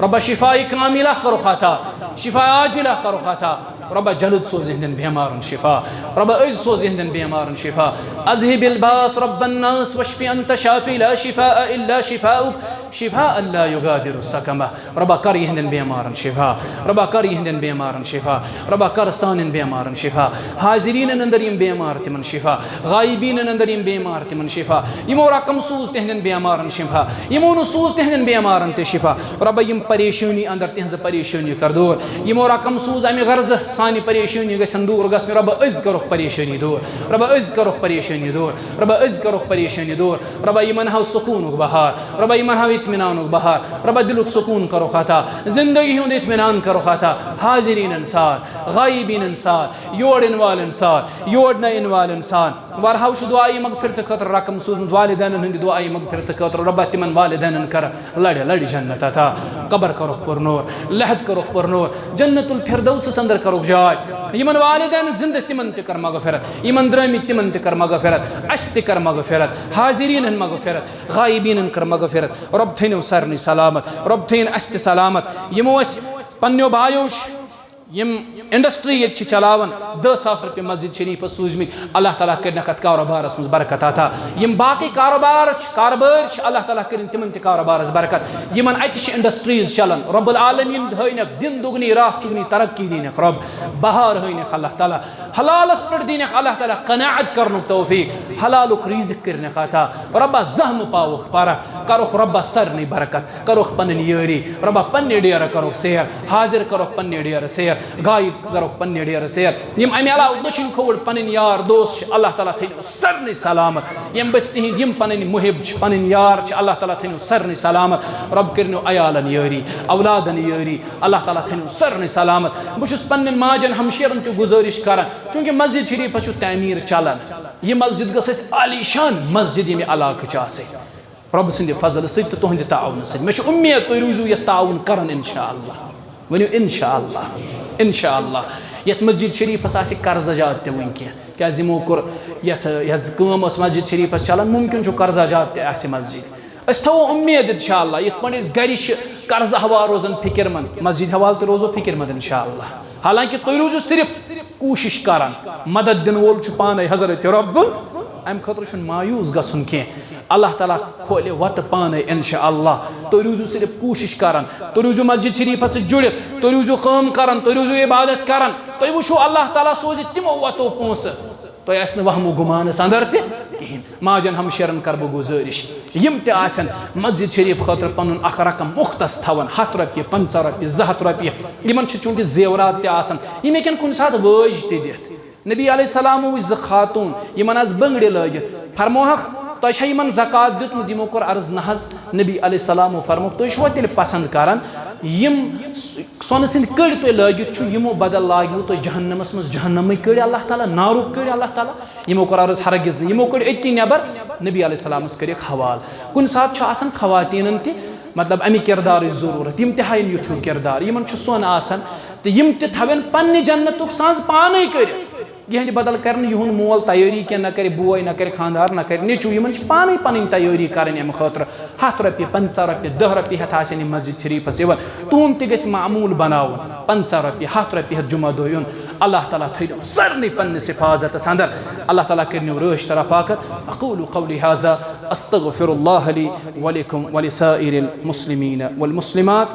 رۄبا، شفا کاملہ کرُکھ عطا، شفا عاجلہ کرُکھ عطا۔ رۄبا، جلد سوز یِہنٛدٮ۪ن بیمارن شفا۔ رۄبا، أزۍ سوز یِہنٛدٮ۪ن بیمارن شفا۔ اذهب الباس رب الناس واشف انت شافی لا شفاء الا شفاؤک شفاء لا یغادر سقما۔ رۄبا، کر یِہنٛدٮ۪ن بیمارن شفا۔ رۄبا، کر یِہنٛدٮ۪ن بیمارن شفا۔ رۄبا، کر سانٮ۪ن بیمارن شفا۔ حاضریٖنن اندر یِم بیمار، تِمن شفا۔ غایبیٖنن اندر یِم بیمار، تِمن شفا۔ یِمو رقم سوٗز، تِہنٛدٮ۪ن بیمارن شفا۔ یِمو نہٕ سوٗز، تِہنٛدٮ۪ن بیمارن تہِ شفا۔ رۄبا، یِم پریشٲنی اندر، تِہنٛزٕ پریشٲنی کر دوٗر۔ یِمو رقم سوٗز، امہِ غرضہٕ سانہِ پریشٲنی گژھن دوٗر گژھنہِ۔ رۄبا، أزۍ کرُکھ پریشٲنی دوٗر۔ رۄبا، أزۍ کرُکھ پریشٲنی دوٗر۔ رۄبا، أزۍ کرُکھ پریشٲنی دوٗر۔ رۄبا، یِمن ہاو سکوٗنُک بہار۔ رۄبا، یِمن ہاو اطمینانُک بہار۔ رۄبا، دِلُک سکوٗن کرُکھ عطا۔ زندگی ہُنٛد اطمینان کرُکھ عطا۔ حاضریٖنن ساتھ، غایبیٖنن ساتھ، یور یِنہٕ والٮ۪ن ساتھ، یور نہٕ یِنہٕ والٮ۪ن ساتھ۔ ورہاو چھُ دُعایہِ مغفرتہٕ خٲطرٕ رقم سوٗزمُت، والدینن ہٕنٛدِ دُعایہِ مغفرتہٕ خٲطرٕ۔ رۄبا، تِمن والدینن کر لڑِ لڑِ جنت عطا، قبر کرُکھ پُرنور، لحد کرُکھ پُرنور، جنت الفردوسس اندر کرُکھ جاے۔ یِمن والدین زندٕ، تِمن تہِ کر مغفرت، یِمن درٲمٕتۍ، تِمن تہِ کر مغفرت، اسہِ تہِ کر مغفرت، حاضریٖنن مغفرت، غایبیٖنن کر مغفرت۔ رۄب، تھٲینو سارنٕے سلامت، رۄب، تھٲیِن اسہِ تہِ سلامت۔ یِمو اسہِ پننیو بایو چھِ یِم انڈسٹری ییٚتہِ چھِ چلاوان، دہ ساس رۄپیہِ مسجد شریفس سوٗزمٕتۍ، اللہ تعالیٰ کٔرنکھ اتھ کاروبارس منٛز برکت عطا۔ یِم باقٕے کاروبار چھِ، کاربٲرۍ چھِ، اللہ تعالیٰ کٔرِن تِمن تہِ کاروبارس برکت۔ یِمن اتہِ چھِ انڈسٹریز چلان، رب العالمین ہٲینکھ دِن دُگنی راتھ چُگنی ترقی دِنکھ رب، بہار ہٲینکھ اللہ تعالیٰ، حلالس پٮ۪ٹھ دِنکھ اللہ تعالیٰ قناعت کرنُک توفیق، حلالُک رزق کٔرنکھ عطا۔ رۄبا، زانٛہہ مہٕ پاوکھ پرکھ، کرُکھ رۄبا سارنٕے برکت۔ کرُکھ پنٕنۍ یٲری، رۄبا پننہِ ڈیرٕ کرُکھ سیر، حاضر کرُکھ پننہِ ڈیرٕ سیر، غایب کرُکھ پننہِ ڈیرٕ سیر۔ یِم امہِ علاوٕ دٔچھِنۍ کھووُر پنٕنۍ یار دوس چھِ، اللہ تعالیٰ تھٲینو سارنٕے سلامت۔ یِم بٔسۍ تِہِنٛدۍ یِم پنٕنۍ محب چھِ، پنٕنۍ یار چھِ، اللہ تعالیٰ تھٲینو سارنٕے سلامت۔ رۄب کٔرنو عیالن یٲری، اولادن یٲری، اللہ تعالیٰ تھٲینو سارنٕے سلامت۔ بہٕ چھُس پننٮ۪ن ماجن ہمشیرن تہِ گُزٲرِش کران، چوٗنٛکہِ مسجد شریفس چھُ تعمیٖر چلان۔ یہِ مسجد گٔژھ اَسہِ عالیشان مسجد ییٚمہِ علاقٕچ آسٕنۍ۔ رۄبہٕ سٕنٛدِ فضلہٕ سۭتۍ تہٕ تُہٕنٛدِ تعاوُنہٕ سۭتۍ۔ مےٚ چھُ اُمید تُہۍ روٗزِو یَتھ تعاوُن کران، انشاءاللہ۔ ؤنِو، انشاءاللہ، انشاءاللہ۔ یَتھ مسجد شریٖفَس آسہِ قرضہٕ جات تہِ وٕنہِ کینٛہہ، کیٛازِ یِمو کوٚر یَتھ، یَتھ کٲم ٲس مسجد شریٖفَس چلان، مُمکِن چھُ قرضہٕ جات تہِ آسہِ مسجد۔ أسۍ تھاوو اُمید، انشاءاللہ، یِتھ پٲٹھۍ أسۍ گَرِ چھِ قرضہٕ حوالہٕ روزان فِکر مند، مسجد حوالہٕ تہِ روزو فِکر مند، انشاءاللہ۔ حالانکہ تُہۍ روٗزِو صرف کوٗشِش کران، مدد دِنہٕ وول چھُ پانے حضرت رب ال-، اَمہِ خٲطرٕ چھُنہٕ مایوٗس گژھُن کینٛہہ۔ اللہ تعالیٰ کھولہِ وَتہٕ پانے، انشاءاللہ۔ تُہۍ روٗزِو صرف کوٗشِش کران، تُہۍ روٗزِو مسجد شریٖفَس سۭتۍ جُڑِتھ، تُہۍ روٗزِو کٲم کران، تُہۍ روٗزِو عبادت کران، تُہۍ وٕچھِو اللہ تعالیٰ سوزِ تِمو وَتو پونٛسہٕ۔ تۄہہِ آسہِ نہٕ وہمہٕ گُمانَس اندر تہِ کِہیٖنۍ۔ ماجن ہمشیرن کر بہٕ گُزٲرِش، یِم تہِ آسن مسجد شریٖف خٲطرٕ پنُن اکھ رقم مختص تھاوان، ہتھ رۄپیہِ، پنٛژاہ رۄپیہِ، زٕ ہتھ رۄپیہِ، یِمن چھِ چوٗنٛکہِ زیورات تہِ آسان، یِم ہیٚکن کُنہِ ساتہٕ وٲج تہِ دِتھ۔ نبی علیہ السلام وٕچھ زٕ خاتوٗن، یِمن آسہٕ بٔنٛگرِ لٲگِتھ، فرموہکھ، "تۄہہِ چھا یِمن زکوٰۃ دیُتمُت؟" یِمو کوٚر عرض، "نہ حظ۔" نبی علیہ السلامو فرمووُکھ، "تُہۍ چھِوا تیٚلہِ پسند کران یِم سۄنہٕ سٕنٛدۍ کٔڑۍ تُہۍ لٲگِتھ چھِو، یِمو بدل لاگِوٕ تُہۍ جہنمس منٛز جہنمٕکۍ کٔڑۍ اللہ تعالیٰ، نارُک کٔڑۍ اللہ تعالیٰ؟" یِمو کوٚر عرض، "ہرگز نہٕ۔" یِمو کٔڑۍ أتی نٮ۪بر، نبی علیہ السلامس کٔرِکھ حوالہٕ۔ کُنہِ ساتہٕ چھُ آسان خواتیٖنن تہِ مطلب امہِ کردارٕچ ضروٗرت، یِم تہِ ہاوَن یُتھ ہیوٗ کردار، یِمن چھُ سۄن آسان تہٕ یِم تہِ تھاوَن پننہِ جنتُک سانٛز پانے کٔرِتھ۔ یِہنٛدِ بدل کرِ نہٕ یِہُنٛد مول تیٲری کینٛہہ، نہ کرِ بوے، نہ کرِ خانٛدار، نہ کرِ نیٚچوٗ۔ یِمن چھِ پانے پنٕنۍ تیٲری کرٕنۍ امہِ خٲطرٕ۔ ہتھ رۄپیہِ، پنٛژاہ رۄپیہِ، دہ رۄپیہِ ہٮ۪تھ آسن یِم مسجد شریٖفس یِوان، تُہُنٛد تہِ گژھِ معموٗل بناوُن۔ پنٛژاہ رۄپیہِ، ہتھ رۄپیہِ ہٮ۪تھ جمعہ دۄہ یُن۔ اللہ تعالیٰ تھٲینو سارنٕے پننِس حفاظتس اندر۔ اللہ تعالیٰ کٔرنو رٲچھ تہٕ رفاقت۔ اقول قولی هذا، استغفر الله لي ولكم ولسائر المسلمين والمسلمات۔